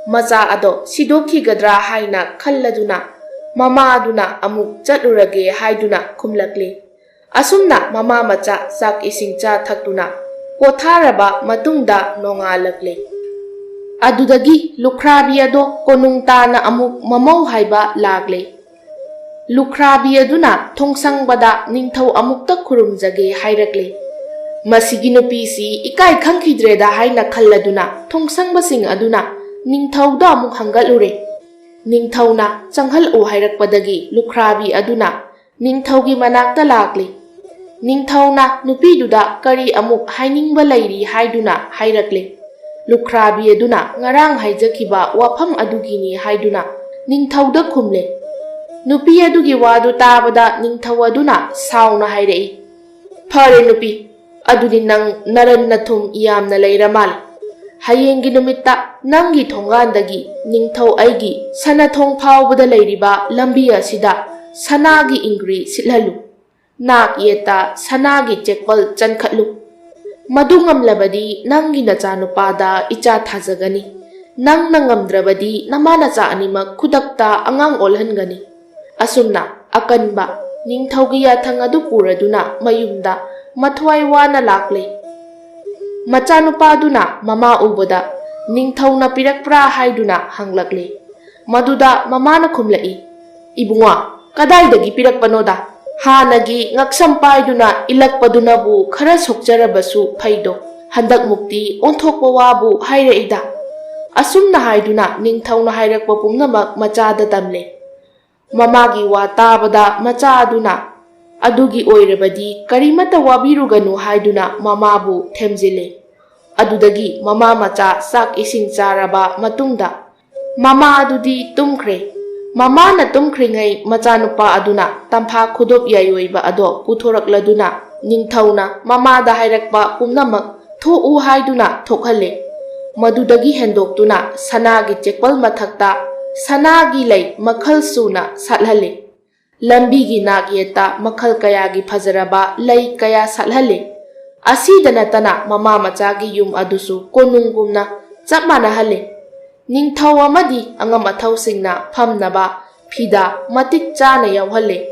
ꯃꯆꯥ ꯑꯗꯣ ꯁꯤꯗꯣꯛꯈꯤꯒꯗ꯭ꯔꯥ ꯍꯥꯏꯅ ꯈꯜꯂꯗꯨꯅ ꯃꯃꯥ ꯑꯗꯨꯅ ꯑꯃꯨꯛ ꯆꯠꯂꯨꯔꯒꯦ ꯍꯥꯏꯗꯨꯅ ꯈꯨꯝꯂꯛꯂꯦ꯫ ꯑꯁꯨꯝꯅ ꯃꯃꯥ ꯃꯆꯥ ꯆꯥꯛ ꯏꯁꯤꯡ ꯆꯥ ꯊꯛꯇꯨꯅ ꯄꯣꯊꯥꯔꯕ ꯃꯇꯨꯡꯗ ꯅꯣꯡꯉꯥꯜꯂꯛꯂꯦ꯫ ꯑꯗꯨꯗꯒꯤ ꯂꯨꯈ꯭ꯔꯥꯕꯤ ꯑꯗꯣ ꯀꯣꯅꯨꯡ ꯇꯥꯅ ꯑꯃꯨꯛ ꯃꯃꯧ ꯍꯥꯏꯕ ꯂꯥꯛꯂꯦ꯫ ꯂꯨꯈ꯭ꯔꯥꯕꯤ ꯑꯗꯨꯅ ꯊꯣꯡꯁꯪꯕꯗ ꯅꯤꯡꯊꯧ ꯑꯃꯨꯛꯇ ꯈꯨꯔꯨꯝꯖꯒꯦ ꯍꯥꯏꯔꯛꯂꯦ꯫ ꯃꯁꯤꯒꯤ ꯅꯨꯄꯤꯁꯤ ꯏꯀꯥꯏ ꯈꯪꯈꯤꯗ꯭ꯔꯦꯗ ꯍꯥꯏꯅ ꯈꯜꯂꯗꯨꯅ ꯊꯣꯡꯁꯪꯕꯁꯤꯡ ꯑꯗꯨꯅ ꯅꯤꯡꯊꯧꯗ ꯑꯃꯨꯛ ꯍꯪꯒꯠꯂꯨꯔꯦ꯫ ꯅꯤꯡꯊꯧꯅ ꯆꯪꯍꯜꯂꯛꯎ ꯍꯥꯏꯔꯛꯄꯗꯒꯤ ꯂꯨꯈ꯭ꯔꯥꯕꯤ ꯑꯗꯨꯅ ꯅꯤꯡꯊꯧꯒꯤ ꯃꯅꯥꯛꯇ ꯂꯥꯛꯂꯦ꯫ ꯅꯤꯡꯊꯧꯅ ꯅꯨꯄꯤꯗꯨꯗ ꯀꯔꯤ ꯑꯃꯨꯛ ꯍꯥꯏꯅꯤꯡꯕ ꯂꯩꯔꯤ ꯍꯥꯏꯗꯨꯅ ꯍꯥꯏꯔꯛꯂꯦ꯫ ꯂꯨꯈ꯭ꯔꯥꯕꯤ ꯑꯗꯨꯅ ꯉꯔꯥꯡ ꯍꯥꯏꯖꯈꯤꯕ ꯋꯥꯐꯝ ꯑꯗꯨꯒꯤꯅꯤ ꯍꯥꯏꯗꯨꯅ ꯅꯤꯡꯊꯧꯗ ꯈꯨꯝꯂꯦ꯫ ꯅꯨꯄꯤ ꯑꯗꯨꯒꯤ ꯋꯥꯗꯨ ꯇꯥꯕꯗ ꯅꯤꯡꯊꯧ ꯑꯗꯨꯅ ꯁꯥꯎꯅ ꯍꯥꯏꯔꯛꯏ, "ꯐꯔꯦ ꯅꯨꯄꯤ, ꯑꯗꯨꯗꯤ ꯅꯪ ꯅꯔꯟ ꯅꯊꯨꯝ ꯌꯥꯝꯅ ꯂꯩꯔ ꯃꯥꯜꯂꯦ꯫ ꯍꯌꯦꯡꯒꯤ ꯅꯨꯃꯤꯠꯇ ꯅꯪꯒꯤ ꯊꯣꯡꯒꯥꯟꯗꯒꯤ ꯅꯤꯡꯊꯧ ꯑꯩꯒꯤ ꯁꯅꯥꯊꯣꯡ ꯐꯥꯎꯕꯗ ꯂꯩꯔꯤꯕ ꯂꯝꯕꯤ ꯑꯁꯤꯗ ꯁꯅꯥꯒꯤ ꯏꯪꯒ꯭ꯔꯤ ꯁꯤꯠꯍꯜꯂꯨ꯫ ꯅꯥꯛ ꯌꯦꯠꯇ ꯁꯅꯥꯒꯤ ꯆꯦꯛꯄꯜ ꯆꯟꯈꯠꯂꯨ꯫ ꯃꯗꯨ ꯉꯝꯂꯕꯗꯤ ꯅꯪꯒꯤ ꯅꯆꯥꯅꯨꯄꯥꯗ ꯏꯆꯥ ꯊꯥꯖꯒꯅꯤ꯫ ꯅꯪꯅ ꯉꯝꯗ꯭ꯔꯕꯗꯤ ꯅꯃꯥ ꯅꯆꯥ ꯑꯅꯤꯃꯛ ꯈꯨꯗꯛꯇ ꯑꯉꯥꯡ ꯑꯣꯜꯍꯟꯒꯅꯤ꯫" ꯑꯁꯨꯝꯅ ꯑꯀꯟꯕ ꯅꯤꯡꯊꯧꯒꯤ ꯌꯥꯊꯪ ꯑꯗꯨ ꯄꯨꯔꯗꯨꯅ ꯃꯌꯨꯝꯗ ꯃꯊ꯭ꯋꯥꯏ ꯋꯥꯅ ꯂꯥꯛꯂꯦ꯫ ꯃꯆꯥꯅꯨꯄꯥꯗꯨꯅ ꯃꯃꯥ ꯎꯕꯗ ꯅꯤꯡꯊꯧꯅ ꯄꯤꯔꯛꯄ꯭ꯔꯥ ꯍꯥꯏꯗꯨꯅ ꯍꯪꯂꯛꯂꯦ꯫ ꯃꯗꯨꯗ ꯃꯃꯥꯅ ꯈꯨꯝꯂꯛꯏ, "ꯏꯕꯨꯡꯉꯣ, ꯀꯗꯥꯏꯗꯒꯤ ꯄꯤꯔꯛꯄꯅꯣꯗ? ꯍꯥꯟꯅꯒꯤ ꯉꯛꯁꯝ ꯄꯥꯏꯗꯨꯅ ꯏꯜꯂꯛꯄꯗꯨꯅꯕꯨ ꯈꯔ ꯁꯣꯛꯆꯔꯕꯁꯨ ꯐꯩꯗꯣ, ꯍꯟꯗꯛꯃꯨꯛꯇꯤ ꯑꯣꯟꯊꯣꯛꯄ ꯋꯥꯕꯨ ꯍꯥꯏꯔꯛꯏꯗ꯫" ꯑꯁꯨꯝꯅ ꯍꯥꯏꯗꯨꯅ ꯅꯤꯡꯊꯧꯅ ꯍꯥꯏꯔꯛꯄ ꯄꯨꯝꯅꯃꯛ ꯃꯆꯥꯗ ꯇꯝꯂꯦ꯫ ꯃꯃꯥꯒꯤ ꯋꯥ ꯇꯥꯕꯗ ꯃꯆꯥ ꯑꯗꯨꯅ, "ꯑꯗꯨꯒꯤ ꯑꯣꯏꯔꯕꯗꯤ ꯀꯔꯤꯃꯠꯇ ꯋꯥꯕꯤꯔꯨꯒꯅꯨ" ꯍꯥꯏꯗꯨꯅ ꯃꯃꯥꯕꯨ ꯊꯦꯝꯖꯤꯜꯂꯦ꯫ ꯑꯗꯨꯗꯒꯤ ꯃꯃꯥ ꯃꯆꯥ ꯆꯥꯛ ꯏꯁꯤꯡ ꯆꯥꯔꯕ ꯃꯇꯨꯡꯗ ꯃꯃꯥ ꯑꯗꯨꯗꯤ ꯇꯨꯝꯈ꯭ꯔꯦ꯫ ꯃꯃꯥꯅ ꯇꯨꯝꯈ꯭ꯔꯤꯉꯩ ꯃꯆꯥꯅꯨꯄꯥ ꯑꯗꯨꯅ ꯇꯝꯐꯥ ꯈꯨꯗꯣꯞ ꯌꯥꯏꯑꯣꯏꯕ ꯑꯗꯣ ꯄꯨꯊꯣꯔꯛꯂꯗꯨꯅ ꯅꯤꯡꯊꯧꯅ ꯃꯃꯥꯗ ꯍꯥꯏꯔꯛꯄ ꯄꯨꯝꯅꯃꯛ ꯊꯣꯛꯎ ꯍꯥꯏꯗꯨꯅ ꯊꯣꯛꯍꯜꯂꯦ꯫ ꯃꯗꯨꯗꯒꯤ ꯍꯦꯟꯗꯣꯛꯇꯨꯅ ꯁꯅꯥꯒꯤ ꯆꯦꯛꯄꯜ ꯃꯊꯛꯇ ꯁꯅꯥꯒꯤ ꯂꯩ ꯃꯈꯜ ꯁꯨꯅ ꯁꯥꯠꯍꯜꯂꯤ꯫ ꯂꯝꯕꯤꯒꯤ ꯅꯥꯛ ꯌꯦꯠꯇ ꯃꯈꯜ ꯀꯌꯥꯒꯤ ꯐꯖꯔꯕ ꯂꯩ ꯀꯌꯥ ꯁꯥꯠꯍꯜꯂꯤ꯫ ꯑꯁꯤꯗ ꯅꯠꯇꯅ ꯃꯃꯥ ꯃꯆꯥꯒꯤ ꯌꯨꯝ ꯑꯗꯨꯁꯨ ꯀꯣꯅꯨꯡꯒꯨꯝꯅ ꯆꯞ ꯃꯥꯟꯅꯍꯜꯂꯤ꯫ ꯅꯤꯡꯊꯧ ꯑꯃꯗꯤ ꯑꯉꯝ ꯑꯊꯧꯁꯤꯡꯅ ꯐꯝꯅꯕ ꯐꯤꯗꯥ ꯃꯇꯤꯛ ꯆꯥꯅ ꯌꯥꯎꯍꯜꯂꯤ꯫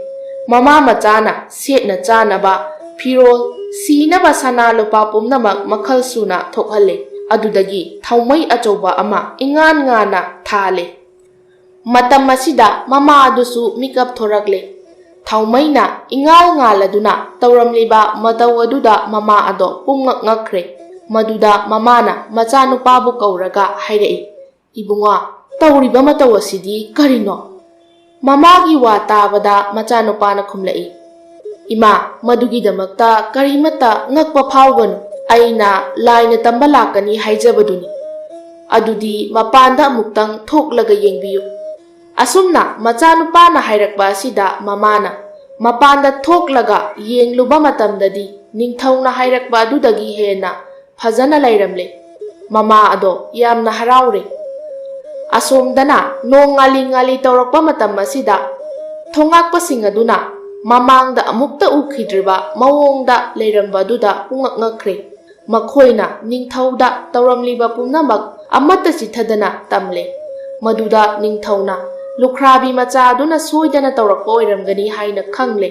ꯃꯃꯥ ꯃꯆꯥꯅ ꯁꯦꯠꯅ ꯆꯥꯅꯕ ꯐꯤꯔꯣꯜ, ꯁꯤꯅꯕ ꯁꯅꯥ ꯂꯨꯄꯥ ꯄꯨꯝꯅꯃꯛ ꯃꯈꯜ ꯁꯨꯅ ꯊꯣꯛꯍꯜꯂꯤ꯫ ꯑꯗꯨꯗꯒꯤ ꯊꯥꯎꯃꯩ ꯑꯆꯧꯕ ꯑꯃ ꯏꯉꯥꯟ ꯉꯥꯟꯅ ꯊꯥꯜꯂꯤ꯫ ꯃꯇꯝ ꯑꯁꯤꯗ ꯃꯃꯥ ꯑꯗꯨꯁꯨ ꯃꯤꯀꯞ ꯊꯣꯔꯛꯂꯦ꯫ ꯊꯥꯎꯃꯩꯅ ꯏꯉꯥꯜ ꯉꯥꯜꯂꯗꯨꯅ ꯇꯧꯔꯝꯂꯤꯕ ꯃꯇꯧ ꯑꯗꯨꯗ ꯃꯃꯥ ꯑꯗꯣ ꯄꯨꯡꯉꯛ ꯉꯛꯈ꯭ꯔꯦ꯫ ꯃꯗꯨꯗ ꯃꯃꯥꯅ ꯃꯆꯥꯅꯨꯄꯥꯕꯨ ꯀꯧꯔꯒ ꯍꯥꯏꯔꯛꯏ, "ꯏꯕꯨꯡꯉꯣ, ꯇꯧꯔꯤꯕ ꯃꯇꯧ ꯑꯁꯤꯗꯤ ꯀꯔꯤꯅꯣ?" ꯃꯃꯥꯒꯤ ꯋꯥ ꯇꯥꯕꯗ ꯃꯆꯥꯅꯨꯄꯥꯅ ꯈꯨꯝꯂꯛꯏ, "ꯏꯃꯥ, ꯃꯗꯨꯒꯤꯗꯃꯛꯇ ꯀꯔꯤꯃꯠꯇ ꯉꯛꯄ ꯐꯥꯎꯒꯅꯨ꯫ ꯑꯩꯅ ꯂꯥꯏꯅ ꯇꯝꯕ ꯂꯥꯛꯀꯅꯤ ꯍꯥꯏꯖꯕꯗꯨꯅꯤ꯫ ꯑꯗꯨꯗꯤ ꯃꯄꯥꯟꯗ ꯑꯃꯨꯛꯇꯪ ꯊꯣꯛꯂꯒ ꯌꯦꯡꯕꯤꯌꯨ꯫" ꯑꯁꯨꯝꯅ ꯃꯆꯥꯅꯨꯄꯥꯅ ꯍꯥꯏꯔꯛꯄ ꯑꯁꯤꯗ ꯃꯃꯥꯅ ꯃꯄꯥꯟꯗ ꯊꯣꯛꯂꯒ ꯌꯦꯡꯂꯨꯕ ꯃꯇꯝꯗꯗꯤ ꯅꯤꯡꯊꯧꯅ ꯍꯥꯏꯔꯛꯄ ꯑꯗꯨꯗꯒꯤ ꯍꯦꯟꯅ ꯐꯖꯅ ꯂꯩꯔꯝꯂꯦ꯫ ꯃꯃꯥ ꯑꯗꯣ ꯌꯥꯝꯅ ꯍꯔꯥꯎꯔꯦ꯫ ꯑꯁꯣꯝꯗꯅ ꯅꯣꯡ ꯉꯥꯂꯤ ꯉꯥꯂꯤ ꯇꯧꯔꯛꯄ ꯃꯇꯝ ꯑꯁꯤꯗ ꯊꯣꯉꯥꯛꯄꯁꯤꯡ ꯑꯗꯨꯅ ꯃꯃꯥꯡꯗ ꯑꯃꯨꯛꯇ ꯎꯈꯤꯗ꯭ꯔꯤꯕ ꯃꯑꯣꯡꯗ ꯂꯩꯔꯝꯕ ꯑꯗꯨꯗ ꯄꯨꯡꯉꯛ ꯉꯛꯈ꯭ꯔꯦ꯫ ꯃꯈꯣꯏꯅ ꯅꯤꯡꯊꯧꯗ ꯇꯧꯔꯝꯂꯤꯕ ꯄꯨꯝꯅꯃꯛ ꯑꯃꯠꯇ ꯆꯤꯠꯊꯗꯅ ꯇꯝꯂꯦ꯫ ꯃꯗꯨꯗ ꯅꯤꯡꯊꯧꯅ ꯂꯨꯈ꯭ꯔꯥꯕꯤ ꯃꯆꯥ ꯑꯗꯨꯅ ꯁꯣꯏꯗꯅ ꯇꯧꯔꯛꯄ ꯑꯣꯏꯔꯝꯒꯅꯤ ꯍꯥꯏꯅ ꯈꯪꯂꯦ꯫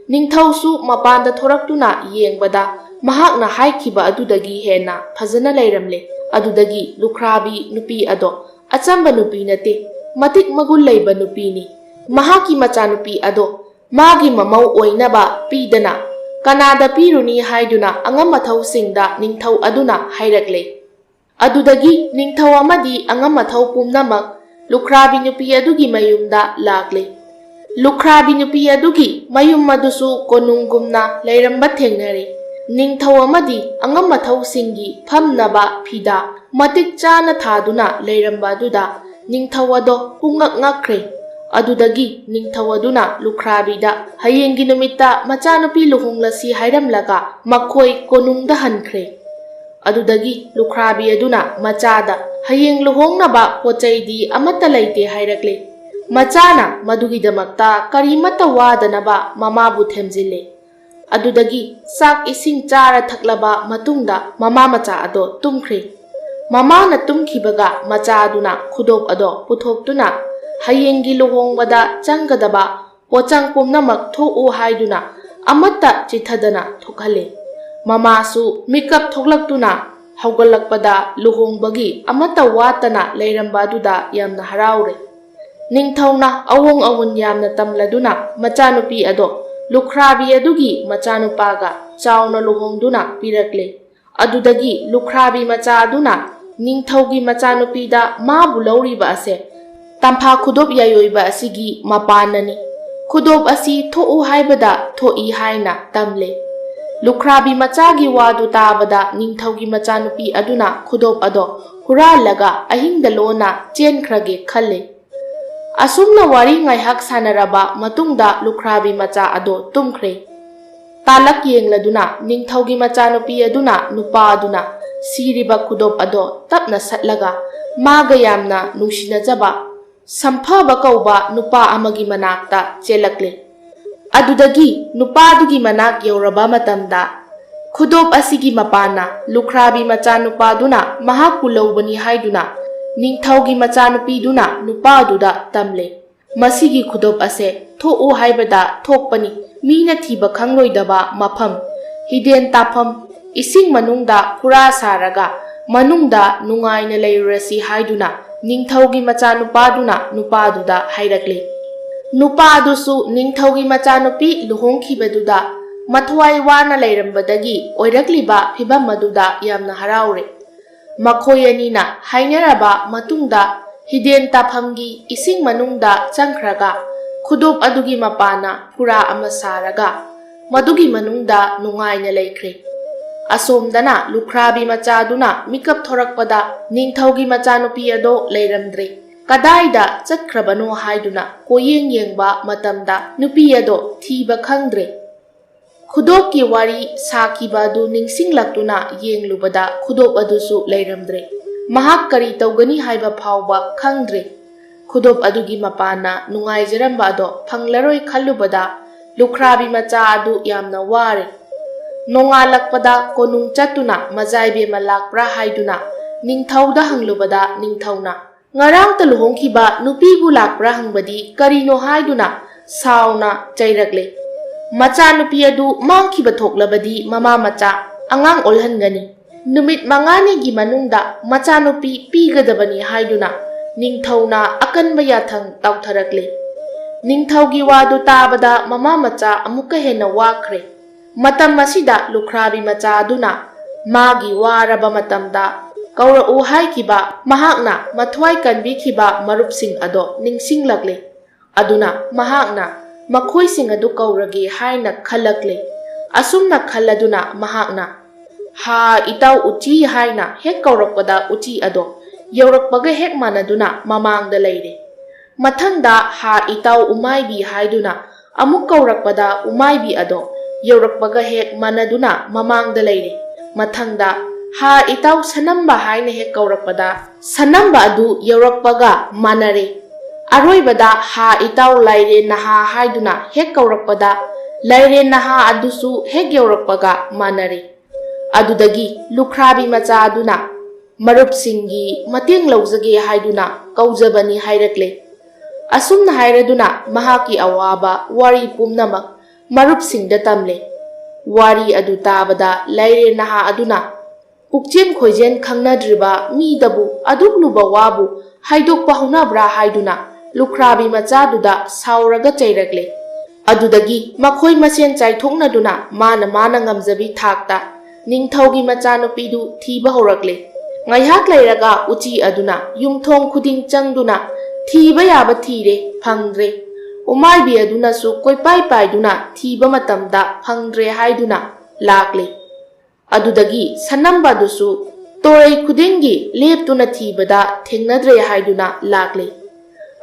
ꯅꯤꯡꯊꯧꯁꯨ ꯃꯄꯥꯟꯗ ꯊꯣꯔꯛꯇꯨꯅ ꯌꯦꯡꯕꯗ ꯃꯍꯥꯛꯅ ꯍꯥꯏꯈꯤꯕ ꯑꯗꯨꯗꯒꯤ ꯍꯦꯟꯅ ꯐꯖꯅ ꯂꯩꯔꯝꯂꯦ꯫ ꯑꯗꯨꯗꯒꯤ ꯂꯨꯈ꯭ꯔꯥꯕꯤ ꯅꯨꯄꯤ ꯑꯗꯣ ꯑꯆꯝꯕ ꯅꯨꯄꯤ ꯅꯠꯇꯦ, ꯃꯇꯤꯛ ꯃꯒꯨꯟ ꯂꯩꯕ ꯅꯨꯄꯤꯅꯤ꯫ ꯃꯍꯥꯛꯀꯤ ꯃꯆꯥꯅꯨꯄꯤ ꯑꯗꯣ ꯃꯥꯒꯤ ꯃꯃꯧ ꯑꯣꯏꯅꯕ ꯄꯤꯗꯅ ꯀꯅꯥꯗ ꯄꯤꯔꯨꯅꯤ ꯍꯥꯏꯗꯨꯅ ꯑꯉꯝ ꯑꯊꯧꯁꯤꯡꯗ ꯅꯤꯡꯊꯧ ꯑꯗꯨꯅ ꯍꯥꯏꯔꯛꯂꯦ꯫ ꯑꯗꯨꯗꯒꯤ ꯅꯤꯡꯊꯧ ꯑꯃꯗꯤ ꯑꯉꯝ ꯑꯊꯧ ꯄꯨꯝꯅꯃꯛ ꯂꯨꯈ꯭ꯔꯥꯕꯤ ꯅꯨꯄꯤ ꯑꯗꯨꯒꯤ ꯃꯌꯨꯝꯗ ꯂꯥꯛꯂꯦ꯫ ꯂꯨꯈ꯭ꯔꯥꯕꯤ ꯅꯨꯄꯤ ꯑꯗꯨꯒꯤ ꯃꯌꯨꯝ ꯑꯗꯨꯁꯨ ꯀꯣꯅꯨꯡꯒꯨꯝꯅ ꯂꯩꯔꯝꯕ ꯊꯦꯡꯅꯔꯦ꯫ ꯅꯤꯡꯊꯧ ꯑꯃꯗꯤ ꯑꯉꯝ ꯑꯊꯧꯁꯤꯡꯒꯤ ꯐꯝꯅꯕ ꯐꯤꯗꯥ ꯃꯇꯤꯛ ꯆꯥꯅ ꯊꯥꯗꯨꯅ ꯂꯩꯔꯝꯕ ꯑꯗꯨꯗ ꯅꯤꯡꯊꯧ ꯑꯗꯣ ꯄꯨꯡꯉꯛ ꯉꯛꯈ꯭ꯔꯦ꯫ ꯑꯗꯨꯗꯒꯤ ꯅꯤꯡꯊꯧ ꯑꯗꯨꯅ ꯂꯨꯈ꯭ꯔꯥꯕꯤꯗ ꯍꯌꯦꯡꯒꯤ ꯅꯨꯃꯤꯠꯇ ꯃꯆꯥꯅꯨꯄꯤ ꯂꯨꯍꯣꯡꯂꯁꯤ ꯍꯥꯏꯔꯝꯂꯒ ꯃꯈꯣꯏ ꯀꯣꯅꯨꯡꯗ ꯍꯟꯈ꯭ꯔꯦ꯫ ꯑꯗꯨꯗꯒꯤ ꯂꯨꯈ꯭ꯔꯥꯕꯤ ꯑꯗꯨꯅ ꯃꯆꯥꯗ, "ꯍꯌꯦꯡ ꯂꯨꯍꯣꯡꯅꯕ ꯄꯣꯠ ꯆꯩꯗꯤ ꯑꯃꯠꯇ ꯂꯩꯇꯦ" ꯍꯥꯏꯔꯛꯂꯦ꯫ ꯃꯆꯥꯅ ꯃꯗꯨꯒꯤꯗꯃꯛꯇ ꯀꯔꯤꯃꯠꯇ ꯋꯥꯗꯅꯕ ꯃꯃꯥꯕꯨ ꯊꯦꯝꯖꯤꯜꯂꯦ꯫ ꯑꯗꯨꯗꯒꯤ ꯆꯥꯛ ꯏꯁꯤꯡ ꯆꯥꯔ ꯊꯛꯂꯕ ꯃꯇꯨꯡꯗ ꯃꯃꯥ ꯃꯆꯥ ꯑꯗꯣ ꯇꯨꯝꯈ꯭ꯔꯦ꯫ ꯃꯃꯥꯅ ꯇꯨꯝꯈꯤꯕꯒ ꯃꯆꯥ ꯑꯗꯨꯅ ꯈꯨꯗꯣꯞ ꯑꯗꯣ ꯄꯨꯊꯣꯛꯇꯨꯅ ꯍꯌꯦꯡꯒꯤ ꯂꯨꯍꯣꯡꯕꯗ ꯆꯪꯒꯗꯕ ꯄꯣꯠꯆꯪ ꯄꯨꯝꯅꯃꯛ ꯊꯣꯛꯎ ꯍꯥꯏꯗꯨꯅ ꯑꯃꯠꯇ ꯆꯤꯠꯊꯗꯅ ꯊꯣꯛꯍꯜꯂꯦ꯫ ꯃꯃꯥꯁꯨ ꯃꯤꯀꯞ ꯊꯣꯛꯂꯛꯇꯨꯅ ꯍꯧꯒꯠꯂꯛꯄꯗ ꯂꯨꯍꯣꯡꯕꯒꯤ ꯑꯃꯠꯇ ꯋꯥꯠꯇꯅ ꯂꯩꯔꯝꯕ ꯑꯗꯨꯗ ꯌꯥꯝꯅ ꯍꯔꯥꯎꯔꯦ꯫ ꯅꯤꯡꯊꯧꯅ ꯑꯋꯣꯡ ꯑꯋꯨꯟ ꯌꯥꯝꯅ ꯇꯝꯂꯗꯨꯅ ꯃꯆꯥꯅꯨꯄꯤ ꯑꯗꯣ ꯂꯨꯈ꯭ꯔꯥꯕꯤ ꯑꯗꯨꯒꯤ ꯃꯆꯥꯅꯨꯄꯥꯒ ꯆꯥꯎꯅ ꯂꯨꯍꯣꯡꯗꯨꯅ ꯄꯤꯔꯛꯂꯦ꯫ ꯑꯗꯨꯗꯒꯤ ꯂꯨꯈ꯭ꯔꯥꯕꯤ ꯃꯆꯥ ꯑꯗꯨꯅ ꯅꯤꯡꯊꯧꯒꯤ ꯃꯆꯥꯅꯨꯄꯤꯗ ꯃꯥꯕꯨ ꯂꯧꯔꯤꯕ ꯑꯁꯦ ꯇꯝꯐꯥ ꯈꯨꯗꯣꯞ ꯌꯥꯏꯑꯣꯏꯕ ꯑꯁꯤꯒꯤ ꯃꯄꯥꯟꯅꯅꯤ꯫ ꯈꯨꯗꯣꯞ ꯑꯁꯤ ꯊꯣꯛꯎ ꯍꯥꯏꯕꯗ ꯊꯣꯛꯏ ꯍꯥꯏꯅ ꯇꯝꯂꯦ꯫ ꯂꯨꯈ꯭ꯔꯥꯕꯤ ꯃꯆꯥꯒꯤ ꯋꯥꯗꯨ ꯇꯥꯕꯗ ꯅꯤꯡꯊꯧꯒꯤ ꯃꯆꯥꯅꯨꯄꯤ ꯑꯗꯨꯅ ꯈꯨꯗꯣꯞ ꯑꯗꯣ ꯍꯨꯔꯥꯜꯂꯒ ꯑꯍꯤꯡꯗ ꯂꯣꯟꯅ ꯆꯦꯟꯈ꯭ꯔꯒꯦ ꯈꯜꯂꯦ꯫ ꯑꯁꯨꯝꯅ ꯋꯥꯔꯤ ꯉꯥꯏꯍꯥꯛ ꯁꯥꯟꯅꯔꯕ ꯃꯇꯨꯡꯗ ꯂꯨꯈ꯭ꯔꯥꯕꯤ ꯃꯆꯥ ꯑꯗꯣ ꯇꯨꯝꯈ꯭ꯔꯦ꯫ ꯇꯥꯂꯛ ꯌꯦꯡꯂꯗꯨꯅ ꯅꯤꯡꯊꯧꯒꯤ ꯃꯆꯥꯅꯨꯄꯤ ꯑꯗꯨꯅ ꯅꯨꯄꯥ ꯑꯗꯨꯅ ꯁꯤꯔꯤꯕ ꯈꯨꯗꯣꯞ ꯑꯗꯣ ꯇꯞꯅ ꯁꯠꯂꯒ ꯃꯥꯒ ꯌꯥꯝꯅ ꯅꯨꯡꯁꯤꯅꯖꯕ ꯁꯝꯐꯕ ꯀꯧꯕ ꯅꯨꯄꯥ ꯑꯃꯒꯤ ꯃꯅꯥꯛꯇ ꯆꯦꯜꯂꯛꯂꯦ꯫ ꯑꯗꯨꯗꯒꯤ ꯅꯨꯄꯥꯗꯨꯒꯤ ꯃꯅꯥꯛ ꯌꯧꯔꯕ ꯃꯇꯝꯗ, "ꯈꯨꯗꯣꯞ ꯑꯁꯤꯒꯤ ꯃꯄꯥꯟꯅ ꯂꯨꯈ꯭ꯔꯥꯕꯤ ꯃꯆꯥꯅꯨꯄꯥꯗꯨꯅ ꯃꯍꯥꯛꯄꯨ ꯂꯧꯕꯅꯤ" ꯍꯥꯏꯗꯨꯅ ꯅꯤꯡꯊꯧꯒꯤ ꯃꯆꯥꯅꯨꯄꯤꯗꯨꯅ ꯅꯨꯄꯥꯗꯨꯗ ꯇꯝꯂꯦ꯫ "ꯃꯁꯤꯒꯤ ꯈꯨꯗꯣꯞ ꯑꯁꯦ ꯊꯣꯛꯎ ꯍꯥꯏꯕꯗ ꯊꯣꯛꯄꯅꯤ, ꯃꯤꯅ ꯊꯤꯕ ꯈꯪꯂꯣꯏꯗꯕ ꯃꯐꯝ, ꯍꯤꯗꯦꯟ ꯇꯥꯐꯝ, ꯏꯁꯤꯡ ꯃꯅꯨꯡꯗ ꯐꯨꯔꯥ ꯁꯥꯔꯒ ꯃꯅꯨꯡꯗ ꯅꯨꯡꯉꯥꯏꯅ ꯂꯩꯔꯨꯔꯁꯤ" ꯍꯥꯏꯗꯨꯅ ꯅꯤꯡꯊꯧꯒꯤ ꯃꯆꯥꯅꯨꯄꯥꯗꯨꯅ ꯅꯨꯄꯥꯗꯨꯗ ꯍꯥꯏꯔꯛꯂꯦ꯫ ꯅꯨꯄꯥꯗꯨꯁꯨ ꯅꯤꯡꯊꯧꯒꯤ ꯃꯆꯥꯅꯨꯄꯤ ꯂꯨꯍꯣꯡꯈꯤꯕꯗꯨꯗ ꯃꯊ꯭ꯋꯥꯏ ꯋꯥꯅ ꯂꯩꯔꯝꯕꯗꯒꯤ ꯑꯣꯏꯔꯛꯂꯤꯕ ꯐꯤꯚꯝ ꯑꯗꯨꯗ ꯌꯥꯝꯅ ꯍꯔꯥꯎꯔꯦ꯫ ꯃꯈꯣꯏ ꯑꯅꯤꯅ ꯍꯥꯏꯅꯔꯕ ꯃꯇꯨꯡꯗ ꯍꯤꯗꯦꯟ ꯇꯥꯐꯝꯒꯤ ꯏꯁꯤꯡ ꯃꯅꯨꯡꯗ ꯆꯪꯈ꯭ꯔꯒ ꯈꯨꯗꯣꯞ ꯑꯗꯨꯒꯤ ꯃꯄꯥꯟꯅ ꯐꯨꯔꯥ ꯑꯃ ꯁꯥꯔꯒ ꯃꯗꯨꯒꯤ ꯃꯅꯨꯡꯗ ꯅꯨꯡꯉꯥꯏꯅ ꯂꯩꯈ꯭ꯔꯦ꯫ ꯑꯁꯣꯝꯗꯅ ꯂꯨꯈ꯭ꯔꯥꯕꯤ ꯃꯆꯥꯗꯨꯅ ꯃꯤꯀꯞ ꯊꯣꯔꯛꯄꯗ ꯅꯤꯡꯊꯧꯒꯤ ꯃꯆꯥꯅꯨꯄꯤ ꯑꯗꯣ ꯂꯩꯔꯝꯗ꯭ꯔꯦ꯫ ꯀꯗꯥꯏꯗ ꯆꯠꯈ꯭ꯔꯕꯅꯣ ꯍꯥꯏꯗꯨꯅ ꯀꯣꯏꯌꯦꯡ ꯌꯦꯡꯕ ꯃꯇꯝꯗ ꯅꯨꯄꯤ ꯑꯗꯣ ꯊꯤꯕ ꯈꯪꯗ꯭ꯔꯦ꯫ ꯈꯨꯗꯣꯞꯀꯤ ꯋꯥꯔꯤ ꯁꯥꯈꯤꯕ ꯑꯗꯨ ꯅꯤꯡꯁꯤꯡꯂꯛꯇꯨꯅ ꯌꯦꯡꯂꯨꯕꯗ ꯈꯨꯗꯣꯞ ꯑꯗꯨꯁꯨ ꯂꯩꯔꯝꯗ꯭ꯔꯦ꯫ ꯃꯍꯥꯛ ꯀꯔꯤ ꯇꯧꯒꯅꯤ ꯍꯥꯏꯕ ꯐꯥꯎꯕ ꯈꯪꯗ꯭ꯔꯦ꯫ ꯈꯨꯗꯣꯞ ꯑꯗꯨꯒꯤ ꯃꯄꯥꯟꯅ ꯅꯨꯡꯉꯥꯏꯖꯔꯝꯕ ꯑꯗꯣ ꯐꯪꯂꯔꯣꯏ ꯈꯜꯂꯨꯕꯗ ꯂꯨꯈ꯭ꯔꯥꯕꯤ ꯃꯆꯥ ꯑꯗꯨ ꯌꯥꯝꯅ ꯋꯥꯔꯦ꯫ ꯅꯣꯡꯉꯥꯜꯂꯛꯄꯗ ꯀꯣꯅꯨꯡ ꯆꯠꯇꯨꯅ ꯃꯖꯥꯏꯕꯦꯝꯃ ꯂꯥꯛꯄ꯭ꯔꯥ ꯍꯥꯏꯗꯨꯅ ꯅꯤꯡꯊꯧꯗ ꯍꯪꯂꯨꯕꯗ ꯅꯤꯡꯊꯧꯅ, "ꯉꯔꯥꯡꯇ ꯂꯨꯍꯣꯡꯈꯤꯕ ꯅꯨꯄꯤꯕꯨ ꯂꯥꯛꯄ꯭ꯔꯥ ꯍꯪꯕꯗꯤ ꯀꯔꯤꯅꯣ?" ꯍꯥꯏꯗꯨꯅ ꯁꯥꯎꯅ ꯆꯩꯔꯛꯂꯦ꯫ ꯃꯆꯥꯅꯨꯄꯤ ꯑꯗꯨ ꯃꯥꯡꯈꯤꯕ ꯊꯣꯛꯂꯕꯗꯤ ꯃꯃꯥ ꯃꯆꯥ ꯑꯉꯥꯡ ꯑꯣꯜꯍꯟꯒꯅꯤ꯫ ꯅꯨꯃꯤꯠ ꯃꯉꯥꯅꯤꯒꯤ ꯃꯅꯨꯡꯗ ꯃꯆꯥꯅꯨꯄꯤ ꯄꯤꯒꯗꯕꯅꯤ ꯍꯥꯏꯗꯨꯅ ꯅꯤꯡꯊꯧꯅ ꯑꯀꯟꯕ ꯌꯥꯊꯪ ꯇꯧꯊꯔꯛꯂꯦ꯫ ꯅꯤꯡꯊꯧꯒꯤ ꯋꯥꯗꯨ ꯇꯥꯕꯗ ꯃꯃꯥ ꯃꯆꯥ ꯑꯃꯨꯛꯀ ꯍꯦꯟꯅ ꯋꯥꯈ꯭ꯔꯦ꯫ ꯃꯇꯝ ꯑꯁꯤꯗ ꯂꯨꯈ꯭ꯔꯥꯕꯤ ꯃꯆꯥ ꯑꯗꯨꯅ ꯃꯥꯒꯤ ꯋꯥꯔꯕ ꯃꯇꯝꯗ ꯀꯧꯔꯛꯎ ꯍꯥꯏꯈꯤꯕ ꯃꯍꯥꯛꯅ ꯃꯊ꯭ꯋꯥꯏ ꯀꯟꯕꯤꯈꯤꯕ ꯃꯔꯨꯞꯁꯤꯡ ꯑꯗꯣ ꯅꯤꯡꯁꯤꯡꯂꯛꯂꯦ꯫ ꯑꯗꯨꯅ ꯃꯍꯥꯛꯅ ꯃꯈꯣꯏꯁꯤꯡ ꯑꯗꯨ ꯀꯧꯔꯒꯦ ꯍꯥꯏꯅ ꯈꯜꯂꯛꯂꯦ꯫ ꯑꯁꯨꯝꯅ ꯈꯜꯂꯗꯨꯅ ꯃꯍꯥꯛꯅ, "ꯍꯥ ꯏꯇꯥꯎ ꯎꯆꯤ" ꯍꯥꯏꯅ ꯍꯦꯛ ꯀꯧꯔꯛꯄꯗ ꯎꯆꯤ ꯑꯗꯣ ꯌꯧꯔꯛꯄꯒ ꯍꯦꯛ ꯃꯥꯟꯅꯗꯨꯅ ꯃꯃꯥꯡꯗ ꯂꯩꯔꯦ꯫ ꯃꯊꯪꯗ "ꯍꯥ ꯏꯇꯥꯎ ꯎꯃꯥꯏꯕꯤ" ꯍꯥꯏꯗꯨꯅ ꯑꯃꯨꯛ ꯀꯧꯔꯛꯄꯗ ꯎꯃꯥꯏꯕꯤ ꯑꯗꯣ ꯌꯧꯔꯛꯄꯒ ꯍꯦꯛ ꯃꯥꯟꯅꯗꯨꯅ ꯃꯃꯥꯡꯗ ꯂꯩꯔꯦ꯫ ꯃꯊꯪꯗ "ꯍꯥ ꯏꯇꯥꯎ ꯁꯅꯝꯕ" ꯍꯥꯏꯅ ꯍꯦꯛ ꯀꯧꯔꯛꯄꯗ ꯁꯅꯝꯕ ꯑꯗꯨ ꯌꯧꯔꯛꯄꯒ ꯃꯥꯟꯅꯔꯦ꯫ ꯑꯔꯣꯏꯕꯗ "ꯍꯥ ꯏꯇꯥꯎ ꯂꯥꯏꯔꯦꯟ ꯅꯍꯥ" ꯍꯥꯏꯗꯨꯅ ꯍꯦꯛ ꯀꯧꯔꯛꯄꯗ ꯂꯥꯏꯔꯦꯟ ꯅꯍꯥ ꯑꯗꯨꯁꯨ ꯍꯦꯛ ꯌꯧꯔꯛꯄꯒ ꯃꯥꯟꯅꯔꯦ꯫ ꯑꯗꯨꯗꯒꯤ ꯂꯨꯈ꯭ꯔꯥꯕꯤ ꯃꯆꯥ ꯑꯗꯨꯅ ꯃꯔꯨꯞꯁꯤꯡꯒꯤ ꯃꯇꯦꯡ ꯂꯧꯖꯒꯦ ꯍꯥꯏꯗꯨꯅ ꯀꯧꯖꯕꯅꯤ ꯍꯥꯏꯔꯛꯂꯦ꯫ ꯑꯁꯨꯝꯅ ꯍꯥꯏꯔꯗꯨꯅ ꯃꯍꯥꯛꯀꯤ ꯑꯋꯥꯕ ꯋꯥꯔꯤ ꯄꯨꯝꯅꯃꯛ ꯃꯔꯨꯞꯁꯤꯡꯗ ꯇꯝꯂꯦ꯫ ꯋꯥꯔꯤ ꯑꯗꯨ ꯇꯥꯕꯗ ꯂꯥꯏꯔꯦꯟ ꯅꯍꯥ ꯑꯗꯨꯅ ꯄꯨꯛꯆꯦꯟ ꯈꯣꯏꯖꯦꯟ ꯈꯪꯅꯗ꯭ꯔꯤꯕ ꯃꯤꯗꯕꯨ ꯑꯗꯨꯛ ꯂꯨꯕ ꯋꯥꯕꯨ ꯍꯥꯏꯗꯣꯛꯄ ꯍꯧꯅꯕ꯭ꯔꯥ ꯍꯥꯏꯗꯨꯅ ꯂꯨꯈ꯭ꯔꯥꯕꯤ ꯃꯆꯥꯗꯨꯗ ꯁꯥꯎꯔꯒ ꯆꯩꯔꯛꯂꯦ꯫ ꯑꯗꯨꯗꯒꯤ ꯃꯈꯣꯏ ꯃꯁꯦꯟ ꯆꯥꯏꯊꯣꯛꯅꯗꯨꯅ ꯃꯥꯅ ꯃꯥꯅ ꯉꯝꯖꯕꯤ ꯊꯥꯛꯇ ꯅꯤꯡꯊꯧꯒꯤ ꯃꯆꯥꯅꯨꯄꯤꯗꯨ ꯊꯤꯕ ꯍꯧꯔꯛꯂꯦ꯫ ꯉꯥꯏꯍꯥꯛ ꯂꯩꯔꯒ ꯎꯆꯤ ꯑꯗꯨꯅ ꯌꯨꯝꯊꯣꯡ ꯈꯨꯗꯤꯡ ꯆꯪꯗꯨꯅ ꯊꯤꯕ ꯌꯥꯕ ꯊꯤꯔꯦ, ꯐꯪꯗ꯭ꯔꯦ꯫ ꯎꯃꯥꯏꯕꯤ ꯑꯗꯨꯅꯁꯨ ꯀꯣꯏꯄꯥꯏ ꯄꯥꯏꯗꯨꯅ ꯊꯤꯕ ꯃꯇꯝꯗ ꯐꯪꯗ꯭ꯔꯦ ꯍꯥꯏꯗꯨꯅ ꯂꯥꯛꯂꯦ꯫ ꯑꯗꯨꯗꯒꯤ ꯁꯅꯝꯕ ꯑꯗꯨꯁꯨ ꯇꯣꯔꯩ ꯈꯨꯗꯤꯡꯒꯤ ꯂꯦꯞꯇꯨꯅ ꯊꯤꯕꯗ ꯊꯦꯡꯅꯗ꯭ꯔꯦ ꯍꯥꯏꯗꯨꯅ ꯂꯥꯛꯂꯦ꯫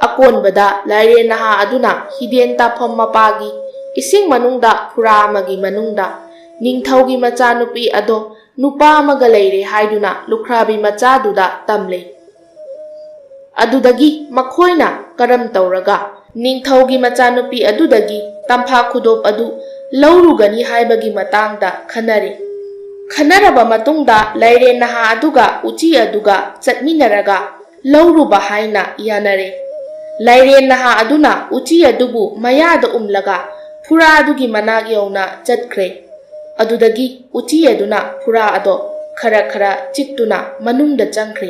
ꯑꯀꯣꯟꯕꯗ ꯂꯥꯏꯔꯦꯟ ꯅꯍꯥ ꯑꯗꯨꯅ ꯍꯤꯗꯦꯟ ꯇꯥꯐꯝ ꯃꯄꯥꯒꯤ ꯏꯁꯤꯡ ꯃꯅꯨꯡꯗ ꯐꯨꯔꯥ ꯑꯃꯒꯤ ꯃꯅꯨꯡꯗ ꯅꯤꯡꯊꯧꯒꯤ ꯃꯆꯥꯅꯨꯄꯤ ꯑꯗꯣ ꯅꯨꯄꯥ ꯑꯃꯒ ꯂꯩꯔꯦ ꯍꯥꯏꯗꯨꯅ ꯂꯨꯈ꯭ꯔꯥꯕꯤ ꯃꯆꯥꯗꯨꯗ ꯇꯝꯂꯦ꯫ ꯑꯗꯨꯗꯒꯤ ꯃꯈꯣꯏꯅ ꯀꯔꯝ ꯇꯧꯔꯒ ꯅꯤꯡꯊꯧꯒꯤ ꯃꯆꯥꯅꯨꯄꯤ ꯑꯗꯨꯗꯒꯤ ꯇꯝꯐꯥ ꯈꯨꯗꯣꯞ ꯑꯗꯨ ꯂꯧꯔꯨꯒꯅꯤ ꯍꯥꯏꯕꯒꯤ ꯃꯇꯥꯡꯗ ꯈꯟꯅꯔꯦ꯫ ꯈꯟꯅꯔꯕ ꯃꯇꯨꯡꯗ ꯂꯥꯏꯔꯦꯟ ꯅꯍꯥ ꯑꯗꯨꯒ ꯎꯆꯤ ꯑꯗꯨꯒ ꯆꯠꯃꯤꯟꯅꯔꯒ ꯂꯧꯔꯨꯕ ꯍꯥꯏꯅ ꯌꯥꯅꯔꯦ꯫ ꯂꯥꯏꯔꯦꯟ ꯅꯍꯥ ꯑꯗꯨꯅ ꯎꯆꯤ ꯑꯗꯨꯕꯨ ꯃꯌꯥꯗ ꯎꯝꯂꯒ ꯐꯨꯔꯥ ꯑꯗꯨꯒꯤ ꯃꯅꯥꯛ ꯌꯧꯅ ꯆꯠꯈ꯭ꯔꯦ꯫ ꯑꯗꯨꯗꯒꯤ ꯎꯆꯤ ꯑꯗꯨꯅ ꯐꯨꯔꯥ ꯑꯗꯣ ꯈꯔ ꯈꯔ ꯆꯤꯛꯇꯨꯅ ꯃꯅꯨꯡꯗ ꯆꯪꯈ꯭ꯔꯦ꯫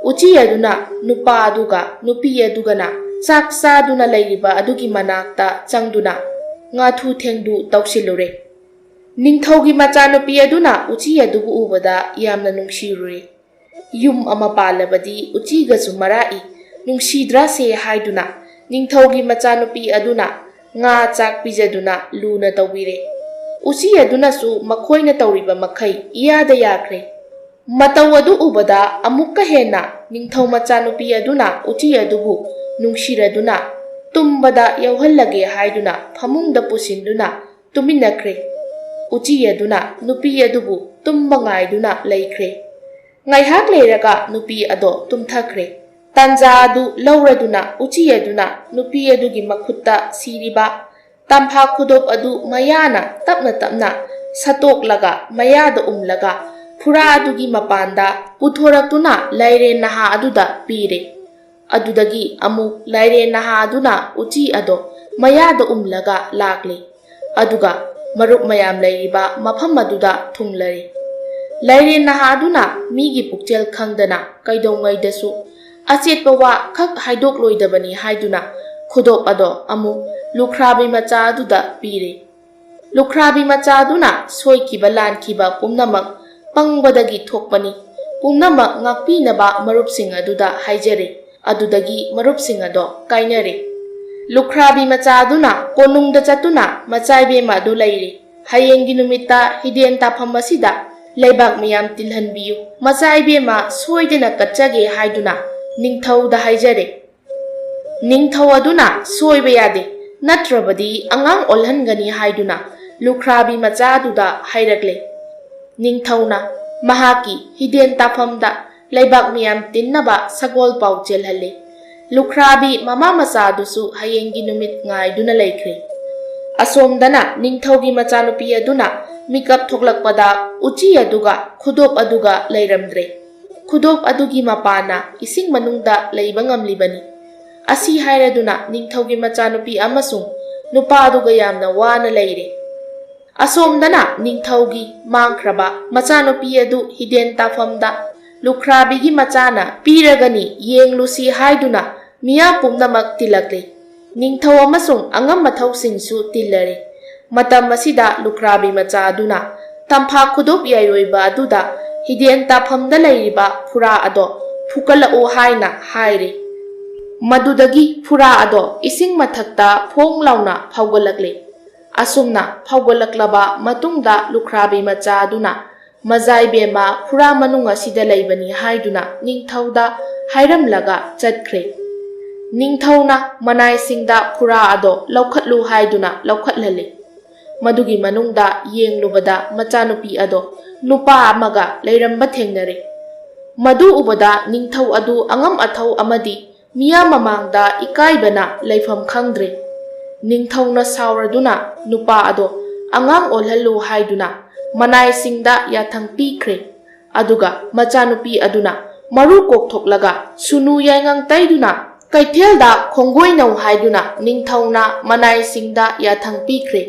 ꯎꯆꯤ ꯑꯗꯨꯅ ꯅꯨꯄꯥ ꯑꯗꯨꯒ ꯅꯨꯄꯤ ꯑꯗꯨꯒꯅ ꯆꯥꯛ ꯆꯥꯗꯨꯅ ꯂꯩꯔꯤꯕ ꯑꯗꯨꯒꯤ ꯃꯅꯥꯛꯇ ꯆꯪꯗꯨꯅ ꯉꯥꯊꯨ ꯊꯦꯡꯗꯨ ꯇꯧꯁꯤꯜꯂꯨꯔꯦ꯫ ꯅꯤꯡꯊꯧꯒꯤ ꯃꯆꯥꯅꯨꯄꯤ ꯑꯗꯨꯅ ꯎꯆꯤ ꯑꯗꯨꯕꯨ ꯎꯕꯗ ꯌꯥꯝꯅ ꯅꯨꯡꯁꯤꯔꯨꯔꯦ꯫ "ꯌꯨꯝ ꯑꯃ ꯄꯥꯜꯂꯕꯗꯤ ꯎꯆꯤꯒꯁꯨ ꯃꯔꯥꯛꯏ, ꯅꯨꯡꯁꯤꯗ꯭ꯔꯥꯁꯦ?" ꯍꯥꯏꯗꯨꯅ ꯅꯤꯡꯊꯧꯒꯤ ꯃꯆꯥꯅꯨꯄꯤ ꯑꯗꯨꯅ ꯉꯥ ꯆꯥꯛ ꯄꯤꯖꯗꯨꯅ ꯂꯨꯅ ꯇꯧꯕꯤꯔꯦ꯫ ꯎꯆꯤ ꯑꯗꯨꯅꯁꯨ ꯃꯈꯣꯏꯅ ꯇꯧꯔꯤꯕ ꯃꯈꯩ ꯏꯌꯥꯗ ꯌꯥꯈ꯭ꯔꯦ꯫ ꯃꯇꯧ ꯑꯗꯨ ꯎꯕꯗ ꯑꯃꯨꯛꯀ ꯍꯦꯟꯅ ꯅꯤꯡꯊꯧ ꯃꯆꯥꯅꯨꯄꯤ ꯑꯗꯨꯅ ꯎꯆꯤ ꯑꯗꯨꯕꯨ ꯅꯨꯡꯁꯤꯔꯗꯨꯅ ꯇꯨꯝꯕꯗ ꯌꯥꯎꯍꯜꯂꯒꯦ ꯍꯥꯏꯗꯨꯅ ꯐꯃꯨꯡꯗ ꯄꯨꯁꯤꯟꯗꯨꯅ ꯇꯨꯃꯤꯟꯅꯈ꯭ꯔꯦ꯫ ꯎꯆꯤ ꯑꯗꯨꯅ ꯅꯨꯄꯤ ꯑꯗꯨꯕꯨ ꯇꯨꯝꯕ ꯉꯥꯏꯗꯨꯅ ꯂꯩꯈ꯭ꯔꯦ꯫ ꯉꯥꯏꯍꯥꯛ ꯂꯩꯔꯒ ꯅꯨꯄꯤ ꯑꯗꯣ ꯇꯨꯝꯊꯈ꯭ꯔꯦ꯫ ꯇꯥꯟꯖꯥ ꯑꯗꯨ ꯂꯧꯔꯗꯨꯅ ꯎꯆꯤ ꯑꯗꯨꯅ ꯅꯨꯄꯤ ꯑꯗꯨꯒꯤ ꯃꯈꯨꯠꯇ ꯁꯤꯔꯤꯕ ꯇꯝꯐꯥ ꯈꯨꯗꯣꯞ ꯑꯗꯨ ꯃꯌꯥꯅ ꯇꯞꯅ ꯇꯞꯅ ꯁꯠꯇꯣꯛꯂꯒ ꯃꯌꯥꯗ ꯎꯝꯂꯒ ꯐꯨꯔꯥ ꯑꯗꯨꯒꯤ ꯃꯄꯥꯟꯗ ꯄꯨꯊꯣꯔꯛꯇꯨꯅ ꯂꯥꯏꯔꯦꯟ ꯅꯍꯥ ꯑꯗꯨꯗ ꯄꯤꯔꯦ꯫ ꯑꯗꯨꯗꯒꯤ ꯑꯃꯨꯛ ꯂꯥꯏꯔꯦꯟ ꯅꯍꯥ ꯑꯗꯨꯅ ꯎꯆꯤ ꯑꯗꯣ ꯃꯌꯥꯗ ꯎꯝꯂꯒ ꯂꯥꯛꯂꯦ꯫ ꯑꯗꯨꯒ ꯃꯔꯨꯞ ꯃꯌꯥꯝ ꯂꯩꯔꯤꯕ ꯃꯐꯝ ꯑꯗꯨꯗ ꯊꯨꯡꯂꯔꯦ꯫ ꯂꯥꯏꯔꯦꯟ ꯅꯍꯥ ꯑꯗꯨꯅ ꯃꯤꯒꯤ ꯄꯨꯛꯆꯦꯜ ꯈꯪꯗꯅ ꯀꯩꯗꯧꯉꯩꯗꯁꯨ ꯑꯆꯦꯠꯄ ꯋꯥ ꯈꯛ ꯍꯥꯏꯗꯣꯛꯂꯣꯏꯗꯕꯅꯤ ꯍꯥꯏꯗꯨꯅ ꯈꯨꯗꯣꯞ ꯑꯗꯣ ꯑꯃꯨꯛ ꯂꯨꯈ꯭ꯔꯥꯕꯤ ꯃꯆꯥ ꯑꯗꯨꯗ ꯄꯤꯔꯦ꯫ ꯂꯨꯈ꯭ꯔꯥꯕꯤ ꯃꯆꯥ ꯑꯗꯨꯅ ꯁꯣꯏꯈꯤꯕ ꯂꯥꯟꯈꯤꯕ ꯄꯨꯝꯅꯃꯛ ꯄꯪꯕꯗꯒꯤ ꯊꯣꯛꯄꯅꯤ꯫ ꯄꯨꯝꯅꯃꯛ ꯉꯥꯛꯄꯤꯅꯕ ꯃꯔꯨꯞꯁꯤꯡ ꯑꯗꯨꯗ ꯍꯥꯏꯖꯔꯦ꯫ ꯑꯗꯨꯗꯒꯤ ꯃꯔꯨꯞꯁꯤꯡ ꯑꯗꯣ ꯀꯥꯏꯅꯔꯦ꯫ ꯂꯨꯈ꯭ꯔꯥꯕꯤ ꯃꯆꯥ ꯑꯗꯨꯅ ꯀꯣꯅꯨꯡꯗ ꯆꯠꯇꯨꯅ ꯃꯆꯥ ꯏꯕꯦꯝꯃ ꯑꯗꯨ ꯂꯩꯔꯦ꯫ "ꯍꯌꯦꯡꯒꯤ ꯅꯨꯃꯤꯠꯇ ꯍꯤꯗꯦꯟ ꯇꯥꯐꯝ ꯑꯁꯤꯗ ꯂꯩꯕꯥꯛ ꯃꯤꯌꯥꯝ ꯇꯤꯜꯍꯟꯕꯤꯌꯨ꯫ ꯃꯆꯥ ꯏꯕꯦꯝꯃ ꯁꯣꯏꯗꯅ ꯀꯠꯆꯒꯦ" ꯍꯥꯏꯗꯨꯅ ꯅꯤꯡꯊꯧꯗ ꯍꯥꯏꯖꯔꯦ꯫ ꯅꯤꯡꯊꯧ ꯑꯗꯨꯅ "ꯁꯣꯏꯕ ꯌꯥꯗꯦ, ꯅꯠꯇ꯭ꯔꯕꯗꯤ ꯑꯉꯥꯡ ꯑꯣꯜꯍꯟꯒꯅꯤ ꯍꯥꯏꯗꯨꯅ ꯂꯨꯈ꯭ꯔꯥꯕꯤ ꯃꯆꯥꯗꯨꯗ ꯍꯥꯏꯔꯛꯂꯦ꯫ ꯅꯤꯡꯊꯧꯅ ꯃꯍꯥꯛꯀꯤ ꯍꯤꯗꯦꯟ ꯇꯥꯐꯝꯗ ꯂꯩꯕꯥꯛ ꯃꯤꯌꯥꯝ ꯇꯤꯟꯅꯕ ꯁꯒꯣꯜ ꯄꯥꯎ ꯆꯦꯜꯍꯜꯂꯦ꯫ ꯂꯨꯈ꯭ꯔꯥꯕꯤ ꯃꯃꯥ ꯃꯆꯥꯗꯨꯁꯨ ꯍꯌꯦꯡꯒꯤ ꯅꯨꯃꯤꯠ ꯉꯥꯏꯗꯨꯅ ꯂꯩꯈ꯭ꯔꯦ꯫ ꯑꯁꯣꯝꯗꯅ ꯅꯤꯡꯊꯧꯒꯤ ꯃꯆꯥꯅꯨꯄꯤ ꯑꯗꯨꯅ ꯃꯤꯀꯞ ꯊꯣꯛꯂꯛꯄꯗ ꯎꯆꯤ ꯑꯗꯨꯒ ꯈꯨꯗꯣꯞ ꯑꯗꯨꯒ ꯂꯩꯔꯝꯗ꯭ꯔꯦ꯫ ꯈꯨꯗꯣꯞ ꯑꯗꯨꯒꯤ ꯃꯄꯥꯅ ꯏꯁꯤꯡ ꯃꯅꯨꯡꯗ ꯂꯩꯕ ꯉꯝꯂꯤꯕꯅꯤ꯫ ꯑꯁꯤ ꯍꯥꯏꯔꯗꯨꯅ ꯅꯤꯡꯊꯧꯒꯤ ꯃꯆꯥꯅꯨꯄꯤ ꯑꯃꯁꯨꯡ ꯅꯨꯄꯥꯗꯨꯒ ꯌꯥꯝꯅ ꯋꯥꯅ ꯂꯩꯔꯦ꯫ ꯑꯁꯣꯝꯗꯅ ꯅꯤꯡꯊꯧꯒꯤ ꯃꯥꯡꯈ꯭ꯔꯕ ꯃꯆꯥꯅꯨꯄꯤ ꯑꯗꯨ ꯍꯤꯗꯦꯟ ꯇꯥꯐꯝꯗ ꯂꯨꯈ꯭ꯔꯥꯕꯤꯒꯤ ꯃꯆꯥꯅ ꯄꯤꯔꯒꯅꯤ, ꯌꯦꯡꯂꯨꯁꯤ ꯍꯥꯏꯗꯨꯅ ꯃꯤꯌꯥꯝ ꯄꯨꯝꯅꯃꯛ ꯇꯤꯜꯂꯛꯂꯦ꯫ ꯅꯤꯡꯊꯧ ꯑꯃꯁꯨꯡ ꯑꯉꯝ ꯑꯊꯧꯁꯤꯡꯁꯨ ꯇꯤꯜꯂꯔꯦ꯫ ꯃꯇꯝ ꯑꯁꯤꯗ ꯂꯨꯈ꯭ꯔꯥꯕꯤ ꯃꯆꯥ ꯑꯗꯨꯅ ꯇꯝꯐꯥ ꯈꯨꯗꯣꯞ ꯌꯥꯏꯔꯣꯏꯕ ꯑꯗꯨꯗ ꯍꯤꯗꯦꯟ ꯇꯥꯐꯝꯗ ꯂꯩꯔꯤꯕ ꯐꯨꯔꯥ ꯑꯗꯣ ꯐꯨꯀꯠꯂꯛꯎ ꯍꯥꯏꯅ ꯍꯥꯏꯔꯦ꯫ ꯃꯗꯨꯗꯒꯤ ꯐꯨꯔꯥ ꯑꯗꯣ ꯏꯁꯤꯡ ꯃꯊꯛꯇ ꯐꯣꯡ ꯂꯥꯎꯅ ꯐꯥꯎꯒꯠꯂꯛꯂꯦ꯫ ꯑꯁꯨꯝꯅ ꯐꯥꯎꯒꯠꯂꯛꯂꯕ ꯃꯇꯨꯡꯗ ꯂꯨꯈ꯭ꯔꯥꯕꯤ ꯃꯆꯥ ꯑꯗꯨꯅ ꯃꯖꯥ ꯏꯕꯦꯝꯃ ꯐꯨꯔꯥ ꯃꯅꯨꯡ ꯑꯁꯤꯗ ꯂꯩꯕꯅꯤ ꯍꯥꯏꯗꯨꯅ ꯅꯤꯡꯊꯧꯗ ꯍꯥꯏꯔꯝꯂꯒ ꯆꯠꯈ꯭ꯔꯦ꯫ ꯅꯤꯡꯊꯧꯅ ꯃꯅꯥꯏꯁꯤꯡꯗ ꯐꯨꯔꯥ ꯑꯗꯣ ꯂꯧꯈꯠꯂꯨ ꯍꯥꯏꯗꯨꯅ ꯂꯧꯈꯠꯍꯜꯂꯦ꯫ ꯃꯗꯨꯒꯤ ꯃꯅꯨꯡꯗ ꯌꯦꯡꯂꯨꯕꯗ ꯃꯆꯥꯅꯨꯄꯤ ꯑꯗꯣ ꯅꯨꯄꯥ ꯑꯃꯒ ꯂꯩꯔꯝꯕ ꯊꯦꯡꯅꯔꯦ꯫ ꯃꯗꯨ ꯎꯕꯗ ꯅꯤꯡꯊꯧ ꯑꯗꯨ ꯑꯉꯝ ꯑꯊꯧ ꯑꯃꯗꯤ ꯃꯤꯌꯥꯝ ꯃꯃꯥꯡꯗ ꯏꯀꯥꯏꯕꯅ ꯂꯩꯐꯝ ꯈꯪꯗ꯭ꯔꯦ꯫ ꯅꯤꯡꯊꯧꯅ ꯁꯥꯎꯔꯗꯨꯅ ꯅꯨꯄꯥ ꯑꯗꯣ ꯑꯉꯥꯡ ꯑꯣꯜꯍꯜꯂꯨ ꯍꯥꯏꯗꯨꯅ ꯃꯅꯥꯏꯁꯤꯡꯗ ꯌꯥꯊꯪ ꯄꯤꯈ꯭ꯔꯦ꯫ ꯑꯗꯨꯒ ꯃꯆꯥꯅꯨꯄꯤ ꯑꯗꯨꯅ ꯃꯔꯨ ꯀꯣꯛꯊꯣꯛꯂꯒ ꯁꯨꯅꯨ ꯌꯥꯏꯉꯪ ꯇꯩꯗꯨꯅ ꯀꯩꯊꯦꯜꯗ ꯈꯣꯡꯒꯣꯏꯅꯧ ꯍꯥꯏꯗꯨꯅ ꯅꯤꯡꯊꯧꯅ ꯃꯅꯥꯏꯁꯤꯡꯗ ꯌꯥꯊꯪ ꯄꯤꯈ꯭ꯔꯦ꯫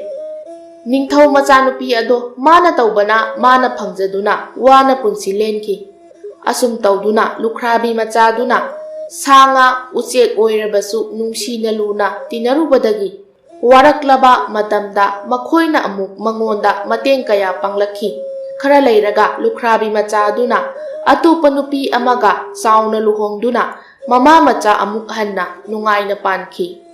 ꯅꯤꯡꯊꯧ ꯃꯆꯥꯅꯨꯄꯤ ꯑꯗꯣ ꯃꯥꯅ ꯇꯧꯕꯅ ꯃꯥꯅ ꯐꯪꯖꯗꯨꯅ ꯋꯥꯅ ꯄꯨꯟꯁꯤ ꯂꯦꯟꯈꯤ꯫ ꯑꯁꯨꯝ ꯇꯧꯗꯨꯅ ꯂꯨꯈ꯭ꯔꯥꯕꯤ ꯃꯆꯥꯗꯨꯅ ꯁꯥ ꯉꯥ ꯎꯆꯦꯛ ꯑꯣꯏꯔꯕꯁꯨ ꯅꯨꯡꯁꯤꯅ ꯂꯨꯅ ꯇꯤꯟꯅꯔꯨꯕꯗꯒꯤ ꯋꯥꯔꯛꯂꯕ ꯃꯇꯝꯗ ꯃꯈꯣꯏꯅ ꯑꯃꯨꯛ ꯃꯉꯣꯟꯗ ꯃꯇꯦꯡ ꯀꯌꯥ ꯄꯥꯡꯂꯛꯈꯤ꯫ ꯈꯔ ꯂꯩꯔꯒ ꯂꯨꯈ꯭ꯔꯥꯕꯤ ꯃꯆꯥꯗꯨꯅ ꯑꯇꯣꯞꯄ ꯅꯨꯄꯤ ꯑꯃꯒ ꯆꯥꯎꯅ ꯂꯨꯍꯣꯡꯗꯨꯅ ꯃꯃꯥ ꯃꯆꯥ ꯑꯃꯨꯛ ꯍꯟꯅ ꯅꯨꯡꯉꯥꯏꯅ ꯄꯥꯟꯈꯤ꯫